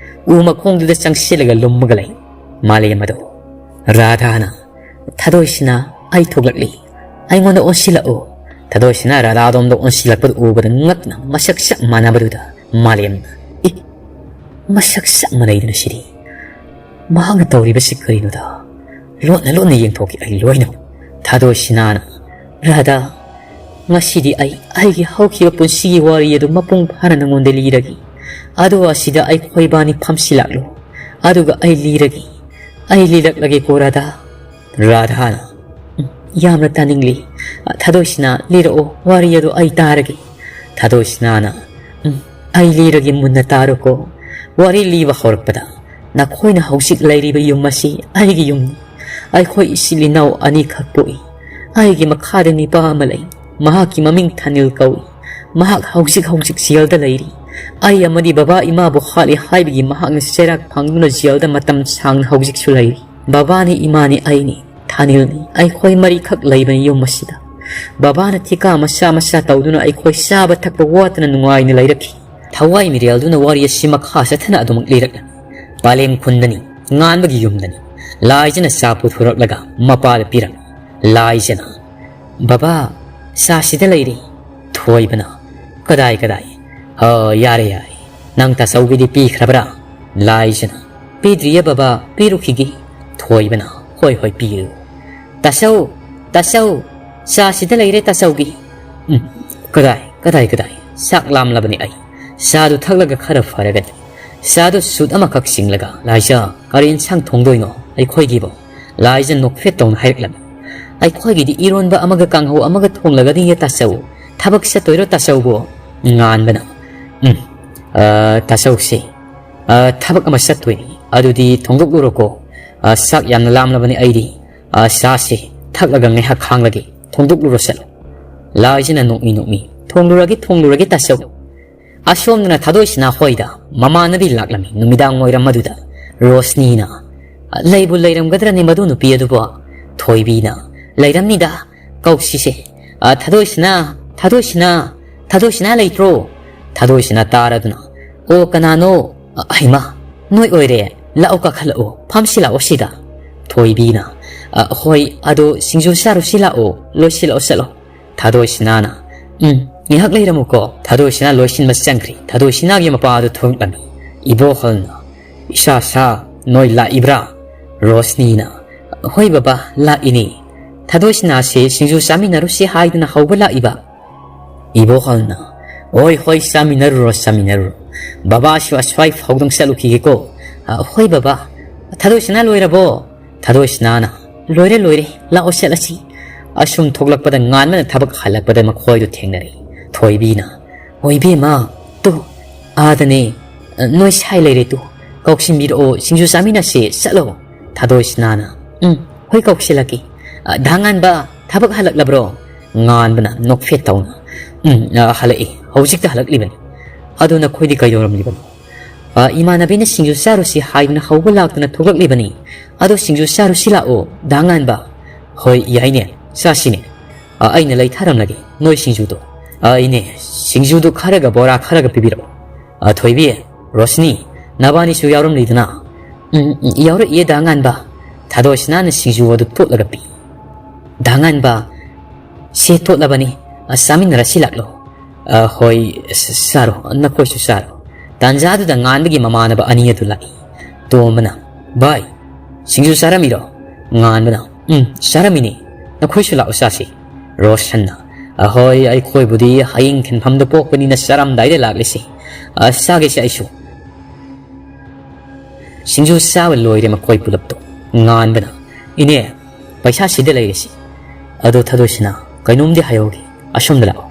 ꯎ ꯃꯈꯣꯡꯗꯨꯗ ꯆꯪꯁꯤꯜꯂꯒ ꯂꯨꯝꯃꯒ ꯂꯩ꯫ ꯃꯥꯂꯦꯝ ꯑꯗꯣ꯫ ꯔꯥꯙꯥꯅ ꯊꯥꯗꯣꯏꯁꯤꯅ ꯑꯩ ꯊꯣꯛꯂꯛꯂꯤ꯫ ꯑꯩꯉꯣꯟꯗ ꯑꯣꯟꯁꯤꯜꯂꯛꯎ꯫ ꯊꯥꯗꯣꯏꯁꯤꯅ ꯔꯥꯙꯥꯗꯣꯝꯗ ꯑꯣꯟꯁꯤꯜꯂꯛꯄꯗꯨ ꯎꯕꯗ ꯉꯛꯅ ꯃꯁꯛ ꯆꯞ ꯃꯥꯟꯅꯕꯗꯨꯗ ꯃꯥꯂꯦꯝꯅ, "ꯏ, ꯃꯁꯛ ꯆꯞ ꯃꯥꯟꯅꯩꯗꯅ ꯁꯤꯗꯤ꯫ ꯃꯍꯥꯛꯅ ꯇꯧꯔꯤꯕꯁꯤ ꯀꯔꯤꯅꯣꯗ?" ꯂꯣꯠꯅ ꯂꯣꯠꯅ ꯌꯦꯡꯊꯣꯛꯈꯤ ꯑꯩ ꯂꯣꯏꯅꯃꯛ꯫ ꯊꯥꯗꯣꯏꯁꯤꯅꯥꯅ, "ꯔꯥꯙꯥ, ꯉꯁꯤꯗꯤ ꯑꯩ ꯑꯩꯒꯤ ꯍꯧꯈꯤꯕ ꯄꯨꯟꯁꯤꯒꯤ ꯋꯥꯔꯤ ꯑꯗꯨ ꯃꯄꯨꯡ ꯐꯥꯅ ꯅꯉꯣꯟꯗ ꯂꯤꯔꯒꯦ꯫ ꯑꯗꯣ ꯑꯁꯤꯗ ꯑꯩꯈꯣꯏꯕꯥꯅꯤ ꯐꯝꯁꯤꯜꯂꯛꯂꯣ꯫ ꯑꯗꯨꯒ ꯑꯩ ꯂꯤꯔꯒꯦ꯫ ꯑꯩ ꯂꯤꯔꯛꯂꯒꯦꯀꯣ ꯔꯥꯙꯥ꯫" ꯔꯥꯙꯥꯅ, "ꯎꯝ, ꯌꯥꯝꯅ ꯇꯥꯅꯤꯡꯂꯤ꯫ ꯊꯥꯗꯣꯏꯁꯤꯅꯥ, ꯂꯤꯔꯛꯑꯣ, ꯋꯥꯔꯤ ꯑꯗꯨ ꯑꯩ ꯇꯥꯔꯒꯦ꯫" ꯊꯥꯗꯣꯏꯁꯤꯅꯥꯅ, "ꯎꯝ, ꯑꯩ ꯂꯤꯔꯒꯦ, ꯃꯨꯟꯅ ꯇꯥꯔꯣꯀꯣ꯫" ꯋꯥꯔꯤ ꯂꯤꯕ ꯍꯧꯔꯛꯄꯗ, "ꯅꯈꯣꯏꯅ ꯍꯧꯖꯤꯛ ꯂꯩꯔꯤꯕ ꯌꯨꯝ ꯑꯁꯤ ꯑꯩꯒꯤ ꯌꯨꯝꯅꯤ꯫ ꯑꯩꯈꯣꯏ ꯏꯆꯤꯜ ꯏꯅꯥꯎ ꯑꯅꯤꯈꯛ ꯄꯣꯛꯏ꯫ ꯑꯩꯒꯤ ꯃꯈꯥꯗ ꯅꯤꯄꯥ ꯑꯃ ꯂꯩ꯫ ꯃꯍꯥꯛꯀꯤ ꯃꯃꯤꯡ ꯊꯥꯅꯤꯜ ꯀꯧꯏ꯫ ꯃꯍꯥꯛ ꯍꯧꯖꯤꯛ ꯍꯧꯖꯤꯛ ꯖꯦꯜꯗ ꯂꯩꯔꯤ꯫ ꯑꯩ ꯑꯃꯗꯤ ꯕꯕꯥ ꯏꯃꯥꯕꯨ ꯍꯥꯠꯂꯤ ꯍꯥꯏꯕꯒꯤ ꯃꯍꯥꯛꯅ ꯆꯩꯔꯥꯛ ꯐꯪꯗꯨꯅ ꯖꯦꯜꯗ ꯃꯇꯝ ꯁꯥꯡꯅ ꯍꯧꯖꯤꯛꯁꯨ ꯂꯩꯔꯤ꯫ ꯕꯕꯥꯅꯤ, ꯏꯃꯥꯅꯤ, ꯑꯩꯅꯤ꯫ ꯊꯥꯅꯤꯜꯅꯤ꯫ ꯑꯩꯈꯣꯏ ꯃꯔꯤꯈꯛ ꯂꯩꯕꯅꯤ ꯌꯨꯝ ꯑꯁꯤꯗ꯫ ꯕꯕꯥꯅ ꯊꯤꯀꯥ ꯃꯆꯥ ꯃꯆꯥ ꯇꯧꯗꯨꯅ ꯑꯩꯈꯣꯏ ꯆꯥꯕ ꯊꯛꯄ ꯋꯥꯠꯇꯅ ꯅꯨꯡꯉꯥꯏꯅ ꯂꯩꯔꯛꯈꯤ꯫" ꯊꯋꯥꯏ ꯃꯤꯔꯦꯜꯗꯨꯅ ꯋꯥꯔꯤ ꯑꯁꯤ ꯃꯈꯥ ꯆꯠꯊꯅ ꯑꯗꯨꯃꯛ ꯂꯤꯔꯛꯂꯝꯃꯤ꯫ ꯄꯥꯂꯦꯝ ꯈꯨꯟꯗꯅꯤ, ꯉꯥꯟꯕꯒꯤ ꯌꯨꯝꯗꯅꯤ꯫ ꯂꯥꯏꯖꯅ ꯆꯥ ꯄꯨꯊꯣꯔꯛꯂꯒ ꯃꯄꯥꯗ ꯄꯤꯔꯝꯃꯤ꯫ ꯂꯥꯏꯖꯅ, "ꯕꯕꯥ, ꯆꯥ ꯁꯤꯗ ꯂꯩꯔꯦ꯫" ꯊꯣꯏꯕꯅ, "ꯀꯗꯥꯏ, ꯀꯗꯥꯏ? ꯑ, ꯌꯥꯔꯦ, ꯌꯥꯔꯦ꯫ ꯅꯪ ꯇꯥꯆꯧꯒꯤꯗꯤ ꯄꯤꯈ꯭ꯔꯕ꯭ꯔꯥ?" ꯂꯥꯏꯖꯅ, "ꯄꯤꯗ꯭ꯔꯤꯌꯦ ꯕꯕꯥ, ꯄꯤꯔꯨꯈꯤꯒꯦ꯫" ꯊꯣꯏꯕꯅ, "ꯍꯣꯏ, ꯍꯣꯏ, ꯄꯤꯔꯨ꯫ ꯇꯥꯆꯧ, ꯇꯥꯆꯧ, ꯆꯥ ꯁꯤꯗ ꯂꯩꯔꯦ ꯇꯥꯆꯧꯒꯤ꯫" "ꯎꯝ, ꯀꯗꯥꯏ, ꯀꯗꯥꯏ, ꯀꯗꯥꯏ? ꯆꯥꯛ ꯂꯥꯝꯂꯕꯅꯤ ꯑꯩ꯫ ꯆꯥꯗꯨ ꯊꯛꯂꯒ ꯈꯔ ꯐꯔꯒꯅꯤ꯫ ꯆꯥꯗꯨ ꯁꯨꯠ ꯑꯃꯈꯛ ꯆꯤꯡꯂꯒ, ꯂꯥꯏꯖ, ꯀꯔꯤ ꯏꯟꯁꯥꯡ ꯊꯣꯡꯗꯣꯏꯅꯣ ꯑꯩꯈꯣꯏꯒꯤꯕꯣ?" ꯂꯥꯏꯖ ꯅꯣꯛꯐꯦꯠ ꯇꯧꯅ ꯍꯥꯏꯔꯛꯂꯝꯃꯤ꯫ "ꯑꯩꯈꯣꯏꯒꯤꯗꯤ ꯏꯔꯣꯟꯕ ꯑꯃꯒ ꯀꯥꯡꯍꯧ ꯑꯃꯒ ꯊꯣꯡꯂꯒꯅꯤꯌꯦ ꯇꯥꯆꯧ꯫ ꯊꯕꯛ ꯆꯠꯇꯣꯏꯔꯣ ꯇꯥꯆꯧꯕꯨ?" ꯉꯥꯟꯕꯅ, "ꯎꯝ, ꯑ, ꯇꯥꯆꯧꯁꯦ, ꯑ, ꯊꯕꯛ ꯑꯃ ꯆꯠꯇꯣꯏꯅꯤ꯫ ꯑꯗꯨꯗꯤ ꯊꯣꯡꯗꯣꯛꯂꯨꯔꯣꯀꯣ꯫ ꯑ, ꯆꯥꯛ ꯌꯥꯝꯅ ꯂꯥꯝꯂꯕꯅꯤ ꯑꯩꯗꯤ꯫ ꯑ, ꯆꯥꯁꯤ ꯊꯛꯂꯒ ꯉꯥꯏꯍꯥꯛ ꯈꯥꯡꯂꯒꯦ꯫ ꯊꯣꯡꯗꯣꯛꯂꯨꯔꯣ ꯆꯠꯂꯣ꯫" ꯂꯥꯏꯖꯅ ꯅꯣꯛꯃꯤ ꯅꯣꯛꯃꯤ, "ꯊꯣꯡꯂꯨꯔꯒꯦ, ꯊꯣꯡꯂꯨꯔꯒꯦ ꯇꯥꯆꯧ꯫" ꯑꯁꯣꯝꯗꯅ ꯊꯥꯗꯣꯏꯁꯤꯅꯥ ꯍꯣꯏꯗ ꯃꯃꯥꯟꯅꯕꯤ ꯂꯥꯛꯂꯝꯃꯤ꯫ ꯅꯨꯃꯤꯗꯥꯡ ꯋꯥꯏꯔꯝ ꯑꯗꯨꯗ ꯔꯣꯁꯅꯤꯅ, "ꯂꯩꯕꯨ ꯂꯩꯔꯝꯒꯗ꯭ꯔꯅꯦ ꯃꯗꯨ ꯅꯨꯄꯤ ꯑꯗꯨꯕꯨ?" ꯊꯣꯏꯕꯤꯅ, "ꯂꯩꯔꯝꯅꯤꯗ, ꯀꯧꯁꯤꯁꯦ꯫ ꯑ, ꯊꯥꯗꯣꯏꯁꯤꯅꯥ, ꯊꯥꯗꯣꯏꯁꯤꯅꯥ, "ꯊꯥꯗꯣꯏꯁꯤꯅꯥ ꯂꯩꯇ꯭ꯔꯣ?" ꯊꯥꯗꯣꯏꯁꯤꯅꯥ ꯇꯥꯔꯗꯨꯅ, "ꯑꯣ, ꯀꯅꯥꯅꯣ? ꯑ, ꯍꯩꯃꯥ, ꯅꯣꯏ ꯑꯣꯏꯔꯦ꯫ ꯂꯥꯛꯑꯣ, ꯀꯥꯈꯠꯂꯛꯑꯣ, ꯐꯝꯁꯤ ꯂꯥꯛꯑꯣ ꯁꯤꯗ꯫" ꯊꯣꯏꯕꯤꯅ, "ꯑ, ꯍꯣꯏ, ꯑꯗꯣ ꯁꯤꯡꯖꯨ ꯆꯥꯔꯨꯁꯤ ꯂꯥꯛꯑꯣ, ꯂꯣꯏꯁꯤꯜꯂꯛꯑꯣ ꯆꯠꯂꯣ꯫" ꯊꯥꯗꯣꯏꯁꯤꯅꯥꯅ, "ꯎꯝ, ꯉꯥꯏꯍꯥꯛ ꯂꯩꯔꯝꯃꯨꯀꯣ꯫" ꯊꯥꯗꯣꯏꯁꯤꯅꯥ ꯂꯣꯏꯁꯤꯟꯕ ꯆꯪꯈ꯭ꯔꯤ꯫ ꯊꯥꯗꯣꯏꯁꯤꯅꯥꯒꯤ ꯃꯄꯥ ꯑꯗꯨ ꯊꯣꯛꯂꯛꯂꯝꯃꯤ꯫ ꯏꯕꯣꯍꯜꯅ, "ꯏꯁꯥ ꯁꯥ, ꯅꯣꯏ ꯂꯥꯛꯏꯕ꯭ꯔꯥ?" ꯔꯣꯁꯅꯤꯅ, "ꯍꯣꯏ ꯕꯕꯥ, ꯂꯥꯛꯏꯅꯦ꯫ ꯊꯥꯗꯣꯏꯁꯤꯅꯥꯁꯦ ꯁꯤꯡꯖꯨ ꯆꯥꯃꯤꯟꯅꯔꯨꯁꯤ ꯍꯥꯏꯗꯨꯅ ꯍꯧꯕ ꯂꯥꯛꯏꯕ꯫" ꯏꯕꯣꯍꯜꯅ, "ꯍꯣꯏ, ꯍꯣꯏ, ꯆꯥꯃꯤꯟꯅꯔꯨꯔꯣ, ꯆꯥꯃꯤꯟꯅꯔꯨꯔꯣ꯫ ꯕꯕꯥꯁꯨ ꯑꯁ꯭ꯋꯥꯏ ꯐꯥꯎꯗꯪ ꯆꯠꯂꯨꯈꯤꯒꯦꯀꯣ꯫" "ꯑ, ꯍꯣꯏ ꯕꯕꯥ꯫ ꯊꯥꯗꯣꯏꯁꯤꯅꯥ ꯂꯣꯏꯔꯕꯣ?" ꯊꯥꯗꯣꯏꯁꯤꯅꯥꯅ, "ꯂꯣꯏꯔꯦ, ꯂꯣꯏꯔꯦ, ꯂꯥꯛꯑꯣ ꯆꯠꯂꯁꯤ꯫" ꯑꯁꯨꯝ ꯊꯣꯛꯂꯛꯄꯗ ꯉꯥꯟꯕꯅ ꯊꯕꯛ ꯍꯜꯂꯛꯄꯗ ꯃꯈꯣꯏꯗꯨ ꯊꯦꯡꯅꯔꯦ꯫ ꯊꯣꯏꯕꯤꯅ, "ꯍꯣ ꯏꯕꯦꯝꯃ, ꯇꯨ, ꯑꯥꯗꯅꯦ, ꯅꯣꯏ ꯁꯥꯏ ꯂꯩꯔꯦ ꯇꯨ, ꯀꯧꯁꯤꯟꯕꯤꯔꯛꯑꯣ, ꯁꯤꯡꯖꯨ ꯆꯥꯃꯤꯟꯅꯁꯦ, ꯆꯠꯂꯣ꯫" ꯊꯥꯗꯣꯏꯁꯤꯅꯥꯅ, "ꯎꯝ, ꯍꯣꯏ ꯀꯧꯁꯤꯜꯂꯛꯀꯦ꯫ ꯑ, ꯗꯥ ꯉꯥꯟꯕ, ꯊꯕꯛ ꯍꯜꯂꯛꯂꯕ꯭ꯔꯣ?" ꯉꯥꯟꯕꯅ ꯅꯣꯛꯐꯦꯠ ꯇꯧꯅ, "ꯎꯝ, ꯑ, ꯍꯜꯂꯛꯏ, ꯍꯧꯖꯤꯛꯇ ꯍꯜꯂꯛꯂꯤꯕꯅꯤ꯫ ꯑꯗꯨ ꯅꯈꯣꯏꯗꯤ ꯀꯩꯗꯧꯔꯝꯂꯤꯕꯅꯣ?" "ꯑ, ꯏꯃꯥꯟꯅꯕꯤꯅ ꯁꯤꯡꯖꯨ ꯆꯥꯔꯨꯁꯤ ꯍꯥꯏꯗꯨꯅ ꯍꯧꯕ ꯂꯥꯛꯇꯨꯅ ꯊꯣꯛꯂꯛꯂꯤꯕꯅꯤ꯫ ꯑꯗꯣ ꯁꯤꯡꯖꯨ ꯆꯥꯔꯨꯁꯤ ꯂꯥꯛꯑꯣ, ꯗꯥ ꯉꯥꯟꯕ꯫" "ꯍꯣꯏ, ꯌꯥꯏꯅꯦ, ꯆꯥꯁꯤꯅꯦ꯫ ꯑ, ꯑꯩꯅ ꯂꯩꯊꯔꯝꯂꯒꯦ ꯅꯣꯏ ꯁꯤꯡꯖꯨꯗꯣ꯫" "ꯑ, ꯏꯅꯦ, ꯁꯤꯡꯖꯨꯗꯨ ꯈꯔꯒ ꯕꯣꯔꯥ ꯈꯔꯒ ꯄꯤꯕꯤꯔꯛꯑꯣ꯫ ꯑ, ꯊꯣꯏꯕꯤ, ꯔꯣꯁꯅꯤ, ꯅꯕꯥꯅꯤꯁꯨ ꯌꯥꯎꯔꯝꯂꯤꯗꯅ?" "ꯎꯝ, ꯎꯝ, ꯌꯥꯎꯔꯛꯏꯌꯦ, ꯗꯥ ꯉꯥꯟꯕ꯫" ꯊꯥꯗꯣꯏꯁꯤꯅꯥꯅ ꯁꯤꯡꯖꯨ ꯑꯗꯨ ꯇꯣꯠꯂꯒ ꯄꯤ꯫ "ꯗꯥ ꯉꯥꯟꯕ, ꯁꯦ ꯇꯣꯠꯂꯕꯅꯤ, ꯑ, ꯆꯥꯃꯤꯟꯅꯔꯁꯤ ꯂꯥꯛꯂꯣ꯫" "ꯑ, ꯍꯣꯏ, ꯆ-, ꯆꯥꯔꯣ, ꯅꯈꯣꯏꯁꯨ ꯆꯥꯔꯣ꯫" ꯇꯥꯟꯖꯥꯗꯨꯗ ꯉꯥꯟꯕꯒꯤ ꯃꯃꯥꯟꯅꯕ ꯑꯅꯤ ꯑꯗꯨ ꯂꯥꯛꯏ꯫ ꯇꯣꯝꯕꯅ, "ꯚꯥꯏ, ꯁꯤꯡꯖꯨ ꯆꯥꯔꯝꯃꯤꯔꯣ?" ꯉꯥꯟꯕꯅ, "ꯎꯝ, ꯆꯥꯔꯝꯃꯤꯅꯦ, ꯅꯈꯣꯏꯁꯨ ꯂꯥꯛꯑꯣ ꯆꯥꯁꯤ꯫" ꯔꯣꯁꯟꯅ, "ꯑꯍꯣꯏ, ꯑꯩꯈꯣꯏꯕꯨꯗꯤ ꯍꯌꯦꯡ ꯊꯤꯟꯐꯝꯗ ꯄꯣꯛꯄꯅꯤꯅ ꯆꯥꯔꯝꯗꯥꯏꯗ ꯂꯥꯛꯂꯤꯁꯤ꯫ ꯑ, ꯆꯥꯒꯦꯁꯦ ꯑꯩꯁꯨ꯫" ꯁꯤꯡꯖꯨ ꯆꯥꯕ ꯂꯣꯏꯔꯦ ꯃꯈꯣꯏ ꯄꯨꯂꯞꯇꯣ꯫ ꯉꯥꯟꯕꯅ, "ꯏꯅꯦ, ꯄꯩꯁꯥ ꯁꯤꯗ ꯂꯩꯔꯤꯁꯤ꯫ ꯑꯗꯣ ꯊꯥꯗꯣꯏꯁꯤꯅꯥ, ꯀꯩꯅꯣꯝꯗꯤ ꯍꯥꯏꯍꯧꯒꯦ, ꯑꯁꯣꯝꯗ ꯂꯥꯛꯑꯣ꯫"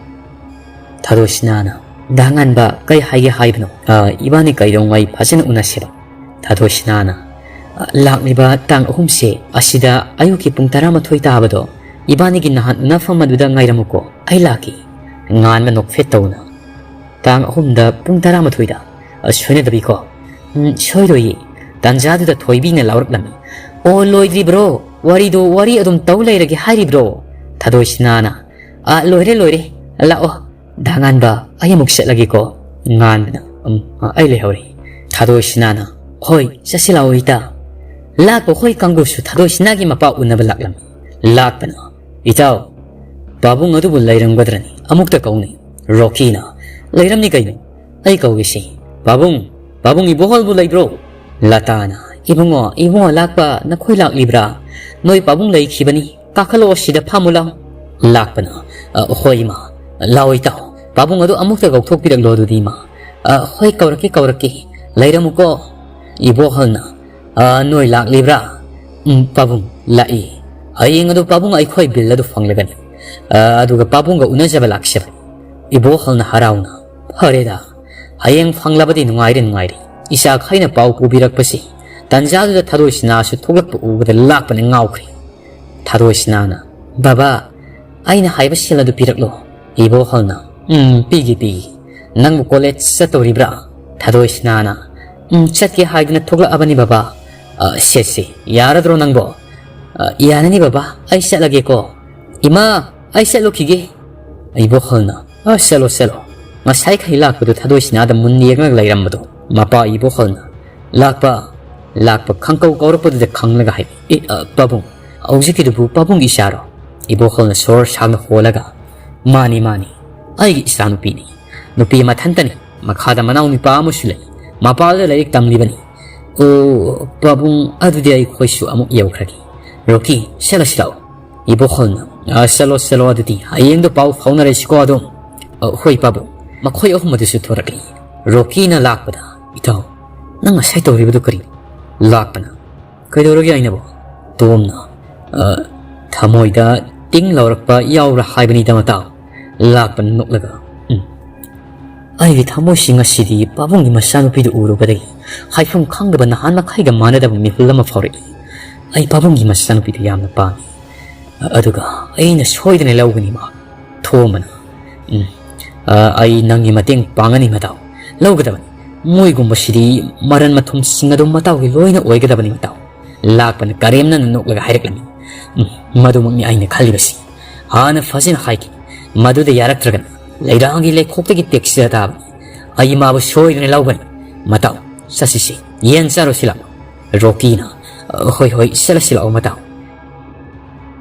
ꯊꯥꯗꯣꯏꯁꯤꯅꯥꯅ, "ꯗꯥ ꯉꯥꯟꯕ, ꯀꯩ ꯍꯥꯏꯒꯦ ꯍꯥꯏꯕꯅꯣ? ꯑ, ꯏꯕꯥꯅꯤ ꯀꯩꯗꯧꯉꯩ ꯐꯖꯅ ꯎꯅꯁꯦꯕ?" ꯊꯥꯗꯣꯏꯁꯤꯅꯥꯅ, "ꯑ, ꯂꯥꯛꯂꯤꯕ ꯇꯥꯡ ꯑꯍꯨꯝꯁꯦ ꯑꯁꯤꯗ ꯑꯌꯨꯛꯀꯤ ꯄꯨꯡ ꯇꯔꯥꯃꯥꯊꯣꯏ ꯇꯥꯕꯗꯣ, ꯏꯕꯥꯅꯤꯒꯤ ꯅꯍꯥꯟ ꯎꯅꯐꯝ ꯑꯗꯨꯗ ꯉꯥꯏꯔꯝꯃꯨꯀꯣ, ꯑꯩ ꯂꯥꯛꯀꯦ꯫" ꯉꯥꯟꯕ ꯅꯣꯛꯐꯦꯠ ꯇꯧꯅ, "ꯇꯥꯡ ꯑꯍꯨꯝꯗ ꯄꯨꯡ ꯇꯔꯥꯃꯥꯊꯣꯏꯗ? ꯑ, ꯁꯣꯏꯅꯗꯕꯤꯀꯣ?" "ꯎꯝ, ꯁꯣꯏꯔꯣꯏꯌꯦ꯫" ꯇꯥꯟꯖꯥꯗꯨꯗ ꯊꯣꯏꯕꯤꯅ ꯂꯥꯎꯔꯛꯂꯝꯃꯤ, "ꯑꯣ, ꯂꯣꯏꯗ꯭ꯔꯤꯕ꯭ꯔꯣ? ꯋꯥꯔꯤꯗꯣ ꯋꯥꯔꯤ ꯑꯗꯨꯝ ꯇꯧ ꯂꯩꯔꯒꯦ ꯍꯥꯏꯔꯤꯕ꯭ꯔꯣ?" ꯊꯥꯗꯣꯏꯁꯤꯅꯥꯅ, "ꯑ, ꯂꯣꯏꯔꯦ, ꯂꯣꯏꯔꯦ, ꯂꯥꯛꯑꯣ, "ꯗꯥ ꯉꯥꯟꯕ, ꯑꯩ ꯑꯃꯨꯛ ꯆꯠꯂꯒꯦꯀꯣ꯫" ꯉꯥꯟꯕꯅ, "ꯎꯝ, ꯑ, ꯑꯩ ꯂꯩꯍꯧꯔꯤ꯫" ꯊꯥꯗꯣꯏ ꯁꯤꯅꯥꯅ, "ꯍꯣꯏ, ꯆꯠꯁꯤ ꯂꯥꯛꯑꯣ ꯏꯇꯥ꯫" ꯂꯥꯛꯄ ꯍꯣꯏ ꯀꯥꯡꯕꯨꯁꯨ ꯊꯥꯗꯣꯏ ꯁꯤꯅꯥꯒꯤ ꯃꯄꯥ ꯎꯅꯕ ꯂꯥꯛꯂꯝꯃꯤ꯫ ꯂꯥꯛꯄꯅ, "ꯏꯇꯥꯎ, ꯄꯥꯕꯨꯡ ꯑꯗꯨꯕꯨ ꯂꯩꯔꯝꯒꯗ꯭ꯔꯅꯤ? ꯑꯃꯨꯛꯇ ꯀꯧꯅꯤ꯫" ꯔꯣꯀꯤꯅ, "ꯂꯩꯔꯝꯅꯤ ꯀꯩꯅꯣ, ꯑꯩ ꯀꯧꯒꯦꯁꯤ꯫ ꯄꯥꯕꯨꯡ, ꯄꯥꯕꯨꯡ ꯏꯕꯣꯍꯜꯕꯨ ꯂꯩꯕ꯭ꯔꯣ?" ꯂꯇꯥꯅ, "ꯏꯕꯨꯡꯉꯣ, ꯏꯕꯨꯡꯉꯣ ꯂꯥꯛꯄ, ꯅꯈꯣꯏ ꯂꯥꯛꯂꯤꯕ꯭ꯔꯥ? ꯅꯣꯏ ꯄꯥꯕꯨꯡ ꯂꯩꯈꯤꯕꯅꯤ, ꯀꯥꯈꯠꯂꯛꯑꯣ, ꯁꯤꯗ ꯐꯝꯃꯨ ꯂꯥꯎ꯫" ꯂꯥꯛꯄꯅ, "ꯑ, ꯍꯣꯏ ꯏꯃꯥ, ꯂꯥꯛꯑꯣ ꯏꯇꯥꯎ, ꯄꯥꯕꯨꯡ ꯑꯗꯨ ꯑꯃꯨꯛꯇ ꯀꯧꯊꯣꯛꯄꯤꯔꯛꯂꯣ ꯑꯗꯨꯗꯤ ꯏꯃꯥ꯫" "ꯑ, ꯍꯣꯏ, ꯀꯧꯔꯛꯀꯦ, ꯀꯧꯔꯛꯀꯦ, ꯂꯩꯔꯝꯃꯨꯀꯣ꯫" ꯏꯕꯣꯍꯜꯅ, "ꯑ, ꯅꯣꯏ ꯂꯥꯛꯂꯤꯕ꯭ꯔꯥ?" "ꯎꯝ, ꯄꯥꯕꯨꯡ, ꯂꯥꯛꯏ꯫" "ꯍꯌꯦꯡ ꯑꯗꯨ ꯄꯥꯕꯨꯡ ꯑꯩꯈꯣꯏ ꯕꯤꯜ ꯑꯗꯨ ꯐꯪꯂꯒꯅꯤ, ꯑ, ꯑꯗꯨꯒ ꯄꯥꯕꯨꯡꯒ ꯎꯅꯖꯕ ꯂꯥꯛꯆꯕꯅꯤ꯫" ꯏꯕꯣꯍꯜꯅ ꯍꯔꯥꯎꯅ, "ꯐꯔꯦꯗ, ꯍꯌꯦꯡ ꯐꯪꯂꯕꯗꯤ ꯅꯨꯡꯉꯥꯏꯔꯦ, ꯅꯨꯡꯉꯥꯏꯔꯦ꯫ ꯏꯆꯥꯈꯩꯅ ꯄꯥꯎ ꯄꯨꯕꯤꯔꯛꯄꯁꯤ꯫" ꯇꯟꯖꯥꯗꯨꯗ ꯊꯥꯗꯣꯏ ꯁꯤꯅꯥꯁꯨ ꯊꯣꯛꯂꯛꯄ ꯎꯕꯗ ꯂꯥꯛꯄꯅ ꯉꯥꯎꯈ꯭ꯔꯦ꯫ ꯊꯥꯗꯣꯏ ꯁꯤꯅꯥꯅ, "ꯕꯕꯥ, ꯑꯩꯅ ꯍꯥꯏꯕ ꯁꯦꯜ ꯑꯗꯨ ꯄꯤꯔꯛꯂꯣ꯫" ꯏꯕꯣꯍꯜꯅ, "ꯎꯝ, ꯄꯤꯒꯦ, ꯄꯤꯒꯦ꯫ ꯅꯪꯕꯨ ꯀꯣꯂꯦꯖ ꯆꯠꯇꯧꯔꯤꯕ꯭ꯔꯥ?" ꯊꯥꯗꯣꯏ ꯁꯤꯅꯥꯅ, "ꯎꯝ, ꯆꯠꯀꯦ ꯍꯥꯏꯗꯨꯅ ꯊꯣꯛꯂꯛꯑꯕꯅꯤ ꯕꯕꯥ꯫" "ꯑ, ꯁꯦ, ꯁꯦ, ꯌꯥꯔꯗ꯭ꯔꯣ ꯅꯪꯕꯣ?" "ꯑ, ꯌꯥꯔꯅꯤ ꯕꯕꯥ, ꯑꯩ ꯆꯠꯂꯒꯦꯀꯣ꯫" "ꯏꯃꯥ, ꯑꯩ ꯆꯠꯂꯨꯈꯤꯒꯦ꯫" ꯏꯕꯣꯍꯜꯅ, "ꯑ, ꯆꯠꯂꯣ, ꯆꯠꯂꯣ꯫" ꯉꯁꯥꯏꯈꯩ ꯂꯥꯛꯄꯗꯨ ꯊꯥꯗꯣꯏ ꯁꯤꯅꯥꯗ ꯃꯨꯟ ꯌꯦꯡꯂꯒ ꯂꯩꯔꯝꯕꯗꯣ ꯃꯄꯥ ꯏꯕꯣꯍꯜꯅ, "ꯂꯥꯛꯄ, ꯂꯥꯛꯄ" ꯈꯪꯀꯧ ꯀꯧꯔꯛꯄꯗꯨꯗ ꯈꯪꯂꯒ ꯍꯥꯏ, "ꯑꯦ, ꯑ, ꯄꯥꯕꯨꯡ, ꯍꯧꯖꯤꯛꯀꯤꯗꯨꯕꯨ ꯄꯥꯕꯨꯡꯒꯤ ꯏꯆꯥꯔꯣ?" ꯏꯕꯣꯍꯜꯅ ꯁꯣꯔ ꯁꯥꯡꯅ ꯍꯣꯜꯂꯒ, "ꯃꯥꯅꯤ, ꯃꯥꯅꯤ, ꯑꯩꯒꯤ ꯏꯆꯥꯅꯨꯄꯤꯅꯤ꯫ ꯅꯨꯄꯤ ꯃꯊꯟꯇꯅꯤ, ꯃꯈꯥꯗ ꯃꯅꯥꯎ ꯅꯨꯄꯥ ꯑꯃꯁꯨ ꯂꯩ, ꯃꯄꯥꯜꯗ ꯂꯥꯏꯔꯤꯛ ꯇꯝꯂꯤꯕꯅꯤ꯫" "ꯑꯣ, ꯄꯥꯕꯨꯡ, ꯑꯗꯨꯗꯤ ꯑꯩꯈꯣꯏꯁꯨ ꯑꯃꯨꯛ ꯌꯧꯈ꯭ꯔꯒꯦ꯫ ꯔꯣꯀꯤ, ꯆꯠꯂꯁꯤ ꯂꯥꯛꯑꯣ꯫" ꯏꯕꯣꯍꯜꯅ, "ꯑ, ꯆꯠꯂꯣ, ꯆꯠꯂꯣ, ꯑꯗꯨꯗꯤ ꯍꯌꯦꯡꯗꯣ ꯄꯥꯎ ꯐꯥꯎꯅꯔꯁꯤꯀꯣ ꯑꯗꯨꯝ꯫" "ꯑ, ꯍꯣꯏ ꯄꯥꯕꯨꯡ꯫" ꯃꯈꯣꯏ ꯑꯍꯨꯝ ꯑꯗꯨꯁꯨ ꯊꯣꯔꯛꯂꯤ꯫ ꯔꯣꯀꯤꯅ ꯂꯥꯛꯄꯗ, "ꯏꯇꯥꯎ, ꯅꯪ ꯉꯁꯥꯏ ꯇꯧꯔꯤꯕꯗꯨ ꯀꯔꯤ?" ꯂꯥꯛꯄꯅ, "ꯀꯩꯗꯧꯔꯒꯦ ꯑꯩꯅꯕꯣ?" ꯇꯣꯝꯅ, "ꯑ, ꯊꯃꯣꯏꯗ ꯇꯤꯡ ꯂꯥꯎꯔꯛꯄ ꯌꯥꯎꯕ꯭ꯔꯥ ꯍꯥꯏꯕꯅꯤꯗ ꯃꯇꯥꯎ꯫" ꯂꯥꯛꯄꯅ ꯅꯣꯛꯂꯒ, "ꯎꯝ, ꯑꯩꯒꯤ ꯊꯃꯣꯏꯁꯤ ꯉꯁꯤꯗꯤ ꯄꯥꯕꯨꯡꯒꯤ ꯃꯆꯥꯅꯨꯄꯤꯗꯨ ꯎꯔꯨꯕꯗꯒꯤ ꯍꯥꯏꯐꯝ ꯈꯪꯗꯕ ꯅꯍꯥꯟ ꯃꯈꯩꯒ ꯃꯥꯟꯅꯗꯕ ꯃꯤꯍꯨꯜ ꯑꯃ ꯐꯥꯎꯔꯛꯏ꯫ ꯑꯩ ꯄꯥꯕꯨꯡꯒꯤ ꯃꯆꯥꯅꯨꯄꯤꯗꯨ ꯌꯥꯝꯅ ꯄꯥꯝꯃꯤ꯫ ꯑꯗꯨꯒ ꯑꯩꯅ ꯁꯣꯏꯗꯅ ꯂꯧꯒꯅꯤ ꯃꯥ꯫" ꯊꯣꯝꯕꯅ, "ꯎꯝ, ꯑ, ꯑꯩ ꯅꯪꯒꯤ ꯃꯇꯦꯡ ꯄꯥꯡꯒꯅꯤ ꯃꯇꯥꯎ꯫ ꯂꯧꯒꯗꯕꯅꯤ꯫ ꯃꯣꯏꯒꯨꯝꯕꯁꯤꯗꯤ ꯃꯔꯟ ꯃꯊꯨꯝꯁꯤꯡ ꯑꯗꯨꯝ ꯃꯇꯥꯎꯒꯤ ꯂꯣꯏꯅ ꯑꯣꯏꯒꯗꯕꯅꯤ ꯃꯇꯥꯎ꯫" ꯂꯥꯛꯄꯅ ꯀꯔꯦꯝꯅꯅ ꯅꯣꯛꯂꯒ ꯍꯥꯏꯔꯛꯂꯝꯃꯤ, "ꯎꯝ, ꯃꯗꯨꯃꯛꯅꯤ ꯑꯩꯅ ꯈꯜꯂꯤꯕꯁꯤ꯫ ꯍꯥꯟꯅ ꯐꯖꯅ ꯍꯥꯏꯈꯤ꯫ ꯃꯗꯨꯗ ꯌꯥꯔꯛꯇ꯭ꯔꯒꯅ ꯂꯩꯔꯥꯡꯒꯤ ꯂꯩꯈꯣꯛꯇꯒꯤ ꯇꯦꯛꯁꯤꯗ ꯇꯥꯕꯅꯤ꯫ ꯑꯩ ꯃꯥꯕꯨ ꯁꯣꯏꯗꯅ ꯂꯧꯒꯅꯤ꯫ ꯃꯇꯥꯎ, ꯆꯠꯁꯤꯁꯦ, ꯌꯦꯟ ꯆꯥꯔꯨꯁꯤ ꯂꯥꯛꯑꯣ꯫ ꯔꯣꯀꯤꯅ, "ꯍꯣꯏ, ꯍꯣꯏ, ꯆꯠꯂꯁꯤ ꯂꯥꯛꯑꯣ ꯃꯇꯥꯎ"꯫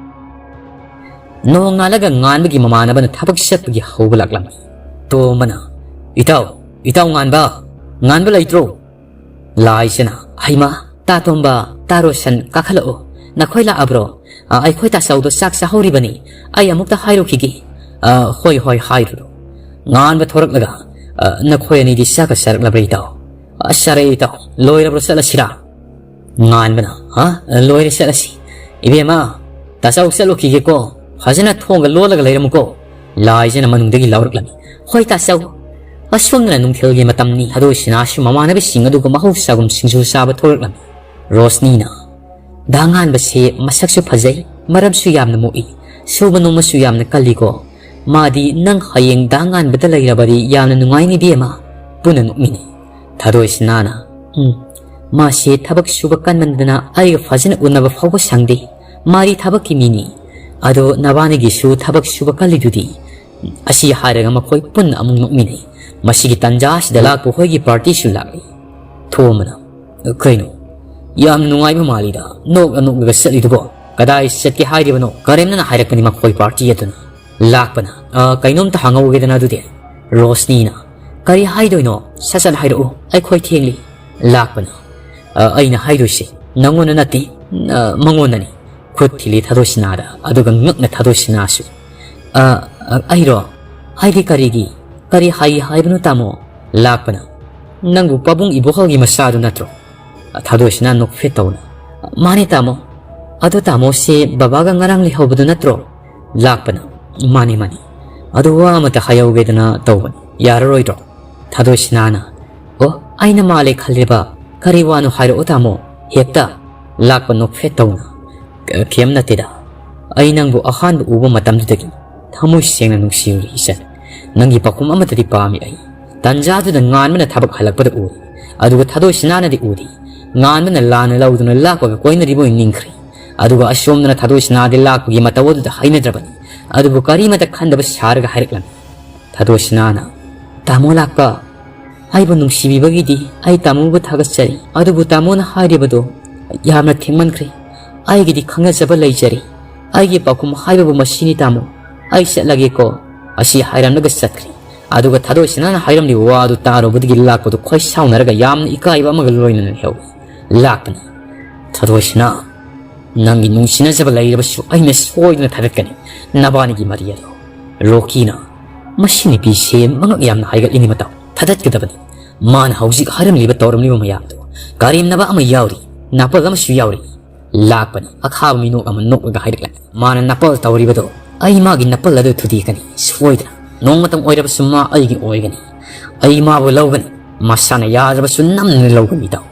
ꯅꯣꯡꯉꯥꯜꯂꯒ ꯉꯥꯟꯕꯒꯤ ꯃꯃꯥꯟꯅꯕꯅ ꯊꯕꯛ ꯆꯠꯄꯒꯤ ꯍꯧꯕ ꯂꯥꯛꯂꯝꯃꯤ꯫ ꯇꯣꯝꯕꯅ, "ꯏꯇꯥꯎ, ꯏꯇꯥꯎ ꯉꯥꯟꯕ, ꯉꯥꯟꯕ ꯂꯩꯇ꯭ꯔꯣ?" ꯂꯥꯏꯖꯅ, "ꯍꯩꯃꯥ, ꯇꯥ ꯇꯣꯝꯕ, ꯇꯥ ꯔꯣꯁꯟ, ꯀꯥꯈꯠꯂꯛꯑꯣ꯫ ꯅꯈꯣꯏ ꯂꯥꯛꯑꯕ꯭ꯔꯣ? ꯑ, ꯑꯩꯈꯣꯏ ꯇꯥꯆꯧꯗꯣ ꯆꯥꯛ ꯆꯥꯍꯧꯔꯤꯕꯅꯤ꯫ ꯑꯩ ꯑꯃꯨꯛꯇ ꯍꯥꯏꯔꯨꯈꯤꯒꯦ꯫" "ꯑ, ꯍꯣꯏ, ꯍꯣꯏ, ꯍꯥꯏꯔꯨꯔꯣ꯫" ꯉꯥꯟꯕ ꯊꯣꯔꯛꯂꯒ, "ꯑ, ꯅꯈꯣꯏ ꯑꯅꯤꯗꯤ ꯆꯥꯛꯀ ꯆꯥꯔꯛꯂꯕ꯭ꯔꯥ ꯏꯇꯥꯎ?" "ꯑ, ꯆꯥꯔꯦ ꯏꯇꯥꯎ꯫ ꯂꯣꯏꯔꯕ꯭ꯔꯣ, ꯆꯠꯂꯁꯤꯔꯥ?" ꯉꯥꯟꯕꯅ, "ꯍꯥ? ꯂꯣꯏꯔꯦ, ꯆꯠꯂꯁꯤ꯫" "ꯏꯕꯦꯝꯃ, ꯇꯥꯆꯧ ꯆꯠꯂꯨꯈꯤꯒꯦꯀꯣ꯫ ꯐꯖꯅ ꯊꯣꯡꯒ ꯂꯣꯜꯂꯒ ꯂꯩꯔꯝꯃꯨꯀꯣ꯫" ꯂꯥꯏꯖꯅ ꯃꯅꯨꯡꯗꯒꯤ ꯂꯥꯎꯔꯛꯂꯝꯃꯤ꯫ "ꯍꯣꯏ ꯇꯥꯆꯧ꯫" ꯑꯁꯣꯝꯗꯅ ꯅꯨꯡꯊꯤꯜꯒꯤ ꯃꯇꯝꯅꯤ꯫ ꯊꯥꯗꯣꯏ ꯁꯤꯅꯥꯁꯨ ꯃꯃꯥꯟꯅꯕꯁꯤꯡ ꯑꯗꯨꯒ ꯃꯍꯧꯁꯥꯒꯨꯝ ꯁꯤꯡꯖꯨ ꯆꯥꯕ ꯊꯣꯛꯂꯛꯂꯝꯃꯤ꯫ ꯔꯣꯁꯅꯤꯅ, "ꯗꯥ ꯉꯥꯟꯕꯁꯦ ꯃꯁꯛꯁꯨ ꯐꯖꯩ, ꯃꯔꯝꯁꯨ ꯌꯥꯝꯅ ꯃꯣꯛꯏ, ꯁꯨꯕ ꯅꯣꯝꯕꯁꯨ ꯌꯥꯝꯅ ꯀꯜꯂꯤꯀꯣ꯫ ꯃꯥꯗꯤ ꯅꯪ ꯍꯌꯦꯡ ꯗꯥ ꯉꯥꯟꯕꯗ ꯂꯩꯔꯕꯗꯤ ꯌꯥꯝꯅ ꯅꯨꯡꯉꯥꯏꯅꯤ ꯏꯕꯦꯝꯃ꯫" ꯄꯨꯟꯅ ꯅꯣꯛꯃꯤꯟꯅꯩ꯫ ꯊꯥꯗꯣꯏ ꯁꯤꯅꯥꯅ, "ꯎꯝ, ꯃꯥꯁꯦ ꯊꯕꯛ ꯁꯨꯕ ꯀꯟꯃꯟꯗꯅ ꯑꯩꯒ ꯐꯖꯅ ꯎꯅꯕ ꯐꯥꯎꯕ ꯁꯪꯗꯦ꯫ ꯃꯥꯗꯤ ꯊꯕꯛꯀꯤ ꯃꯤꯅꯤ꯫ ꯑꯗꯣ ꯅꯕꯥꯅꯤꯒꯤꯁꯨ ꯊꯕꯛ ꯁꯨꯕ ꯀꯜꯂꯤꯗꯨꯗꯤ꯫" ꯑꯁꯤ ꯍꯥꯏꯔꯒ ꯃꯈꯣꯏ ꯄꯨꯟꯅ ꯑꯃꯨꯛ ꯅꯣꯛꯃꯤꯟꯅꯩ꯫ ꯃꯁꯤꯒꯤ ꯇꯟꯖꯥꯁꯤꯗ ꯂꯥꯛꯄ ꯍꯣꯏꯒꯤ ꯄꯥꯔꯇꯤꯁꯨ ꯂꯥꯛꯂꯤ꯫ ꯊꯣꯝꯕꯅ, "ꯀꯩꯅꯣ? ꯌꯥꯝ ꯅꯨꯡꯉꯥꯏꯕ ꯃꯥꯜꯂꯤꯗ, ꯅꯣꯛꯂ ꯅꯣꯛꯂꯒ ꯆꯠꯂꯤꯗꯨꯕꯣ꯫ ꯀꯗꯥꯏ ꯆꯠꯀꯦ ꯍꯥꯏꯔꯤꯕꯅꯣ?" ꯀꯔꯦꯝꯅꯅ ꯍꯥꯏꯔꯛꯄꯅꯤ ꯃꯈꯣꯏ ꯄꯥꯔꯇꯤ ꯑꯗꯨꯅ꯫ ꯂꯥꯛꯄꯅ, "ꯑ, ꯀꯩꯅꯣꯝꯇ ꯍꯪꯍꯧꯒꯦꯗꯅ ꯑꯗꯨꯗꯤ꯫" ꯔꯣꯁꯅꯤꯅ, "ꯀꯔꯤ ꯍꯥꯏꯗꯣꯏꯅꯣ? ꯁꯠ ꯁꯠ ꯍꯥꯏꯔꯛꯎ, ꯑꯩꯈꯣꯏ ꯊꯦꯡꯂꯤ꯫" ꯂꯥꯛꯄꯅ, "ꯑ, ꯑꯩꯅ ꯍꯥꯏꯗꯣꯏꯁꯦ ꯅꯪꯉꯣꯟꯗ ꯅꯠꯇꯦ, ꯑ, ꯃꯉꯣꯟꯗꯅꯤ꯫" ꯈꯨꯠ ꯊꯤꯜꯂꯤ ꯊꯥꯗꯣꯏꯁꯤꯅꯥꯗ, ꯑꯗꯨꯒ ꯉꯛꯅ ꯊꯥꯗꯣꯏꯁꯤꯅꯥꯁꯨ꯫ "ꯑ, ꯑ, ꯑꯩꯔꯣ? ꯍꯥꯏꯗꯤ ꯀꯔꯤꯒꯤ? ꯀꯔꯤ ꯍꯥꯏ ꯍꯥꯏꯕꯅꯣ ꯇꯥꯃꯣ?" ꯂꯥꯛꯄꯅ, "ꯅꯪꯕꯨ ꯄꯥꯕꯨꯡ ꯏꯕꯣꯍꯜꯒꯤ ꯃꯆꯥꯗꯨ ꯅꯠꯇ꯭ꯔꯣ?" ꯊꯥꯗꯣꯏꯁꯤꯅ ꯅꯣꯛꯐꯦꯠ ꯇꯧꯅ, "ꯃꯥꯅꯦ ꯇꯥꯃꯣ꯫ ꯑꯗꯣ ꯇꯥꯃꯣꯁꯦ ꯕꯕꯥꯒ ꯉꯔꯥꯡ ꯂꯩꯍꯧꯕꯗꯨ ꯅꯠꯇ꯭ꯔꯣ?" ꯂꯥꯛꯄꯅ, "ꯃꯥꯅꯤ, ꯃꯥꯅꯤ꯫ ꯑꯗꯨ ꯋꯥ ꯑꯃꯇ ꯍꯥꯏꯍꯧꯒꯦꯗꯅ ꯇꯧꯕꯅꯤ꯫ ꯌꯥꯔꯔꯣꯏꯗ꯭ꯔꯣ?" ꯊꯥꯗꯣꯏꯁꯤꯅꯥꯅ, "ꯑꯣ, ꯑꯩꯅ ꯃꯥꯜꯂꯦ ꯈꯜꯂꯦꯕ꯫ ꯀꯔꯤ ꯋꯥꯅꯣ ꯍꯥꯏꯔꯛꯑꯣ ꯇꯥꯃꯣ, ꯍꯦꯛꯇ꯫" ꯂꯥꯛꯄ ꯅꯣꯛꯐꯦꯠ ꯇꯧꯅ, "ꯀ-, ꯀꯩꯝ ꯅꯠꯇꯦꯗ꯫ ꯑꯩ ꯅꯪꯕꯨ ꯑꯍꯥꯟꯕ ꯎꯕ ꯃꯇꯝꯗꯨꯗꯒꯤ ꯊꯃꯣꯏ ꯁꯦꯡꯅ ꯅꯨꯡꯁꯤꯔꯨꯔꯤ ꯏꯆꯟ꯫ ꯅꯪꯒꯤ ꯄꯥꯎꯈꯨꯝ ꯑꯃꯠꯇꯗꯤ ꯄꯥꯝꯃꯤ ꯑꯩ꯫" ꯇꯟꯖꯥꯗꯨꯗ ꯉꯥꯟꯕꯅ ꯊꯕꯛ ꯍꯜꯂꯛꯄꯗ ꯎꯔꯦ꯫ ꯑꯗꯨꯒ ꯊꯥꯗꯣꯏꯁꯤꯅꯥꯅꯗꯤ ꯎꯗꯦ꯫ ꯉꯥꯟꯕꯅ ꯂꯥꯟꯅ ꯂꯧꯗꯨꯅ ꯂꯥꯛꯄꯒ ꯀꯣꯏꯅꯔꯤꯕ ꯑꯣꯏꯅ ꯅꯤꯡꯈ꯭ꯔꯦ꯫ ꯑꯗꯨꯒ ꯑꯁꯣꯝꯗꯅ ꯊꯥꯗꯣꯏꯁꯤꯅꯥꯗꯤ ꯂꯥꯛꯄꯒꯤ ꯃꯇꯧ ꯑꯗꯨꯗ ꯍꯩꯅꯗ꯭ꯔꯕꯅꯤ꯫ ꯑꯗꯨꯕꯨ ꯀꯔꯤꯃꯇ ꯈꯟꯗꯕ ꯁꯥꯔꯒ ꯍꯥꯏꯔꯛꯂꯝꯃꯤ꯫ ꯊꯥꯗꯣꯏꯁꯅꯥꯅ, "ꯇꯥꯃꯣ ꯂꯥꯛꯄ, ꯑꯩꯕꯨ ꯅꯨꯡꯁꯤꯕꯤꯕꯒꯤꯗꯤ ꯑꯩ ꯇꯥꯃꯣꯕꯨ ꯊꯥꯒꯠꯆꯔꯤ꯫ ꯑꯗꯨꯕꯨ ꯇꯥꯃꯣꯅ ꯍꯥꯏꯔꯤꯕꯗꯣ ꯌꯥꯝꯅ ꯊꯦꯡꯃꯟꯈ꯭ꯔꯦ꯫ ꯑꯩꯒꯤꯗꯤ ꯈꯪꯅꯖꯕ ꯂꯩꯖꯔꯦ꯫ ꯑꯩꯒꯤ ꯄꯥꯎꯈꯨꯝ ꯍꯥꯏꯕꯕꯨ ꯃꯁꯤꯅꯤ ꯇꯥꯃꯣ꯫ ꯑꯩ ꯆꯠꯂꯒꯦꯀꯣ"꯫ ꯑꯁꯤ ꯍꯥꯏꯔꯝꯂꯒ ꯆꯠꯈ꯭ꯔꯦ꯫ ꯑꯗꯨꯒ ꯊꯥꯗꯣꯏꯁꯅꯥꯅ ꯍꯥꯏꯔꯝꯂꯤꯕ ꯋꯥ ꯑꯗꯨ ꯇꯥꯔꯨꯕꯗꯒꯤ ꯂꯥꯛꯄꯗꯨ ꯈꯣꯏ ꯁꯥꯎꯅꯔꯒ ꯌꯥꯝꯅ ꯏꯀꯥꯏꯕ ꯑꯃꯒ ꯂꯣꯏꯅꯅ ꯂꯩꯍꯧꯏ꯫ ꯂꯥꯛꯄꯅ, "ꯊꯥꯗꯣꯏꯁꯅꯥ, ꯅꯪꯒꯤ ꯅꯨꯡꯁꯤꯅꯖꯕ ꯂꯩꯔꯕꯁꯨ ꯑꯩꯅ ꯁꯣꯏꯗꯅ ꯊꯥꯒꯠꯀꯅꯤ ꯅꯕꯥꯅꯤꯒꯤ ꯃꯔꯤ ꯑꯗꯨ"꯫ ꯔꯣꯀꯤꯅ, "ꯃꯁꯤ ꯅꯨꯄꯤꯁꯦ ꯃꯉꯛ ꯌꯥꯝꯅ ꯍꯥꯏꯒꯠꯂꯤꯅꯤ ꯃꯇꯥꯎ꯫ ꯊꯥꯗꯠꯀꯗꯕꯅꯤ꯫ ꯃꯥꯅ ꯍꯧꯖꯤꯛ ꯍꯥꯏꯔꯝꯂꯤꯕ ꯇꯧꯔꯝꯂꯤꯕ ꯃꯌꯥꯝꯗꯣ ꯀꯔꯦꯝꯅꯕ ꯑꯃ ꯌꯥꯎꯔꯤ, ꯅꯥꯄꯜ ꯑꯃꯁꯨ ꯌꯥꯎꯔꯤ"꯫ ꯂꯥꯛꯄꯅ ꯑꯈꯥꯕ ꯃꯤꯅꯣꯛ ꯑꯃ ꯅꯣꯛꯂꯒ ꯍꯥꯏꯔꯛꯂꯦ, "ꯃꯥꯅ ꯅꯥꯄꯜ ꯇꯧꯔꯤꯕꯗꯣ ꯑꯩ ꯃꯥꯒꯤ ꯅꯥꯄꯜ ꯑꯗꯨ ꯊꯨꯗꯦꯛꯀꯅꯤ ꯁꯣꯏꯗꯅ꯫ ꯅꯣꯡꯃꯇꯪ ꯑꯣꯏꯔꯕꯁꯨ ꯃꯥ ꯑꯩꯒꯤ ꯑꯣꯏꯒꯅꯤ꯫ ꯑꯩ ꯃꯥꯕꯨ ꯂꯧꯒꯅꯤ꯫ ꯃꯁꯥꯅ ꯌꯥꯗ꯭ꯔꯕꯁꯨ ꯅꯝꯗꯅ ꯂꯧꯒꯅꯤ ꯏꯇꯥꯎ"꯫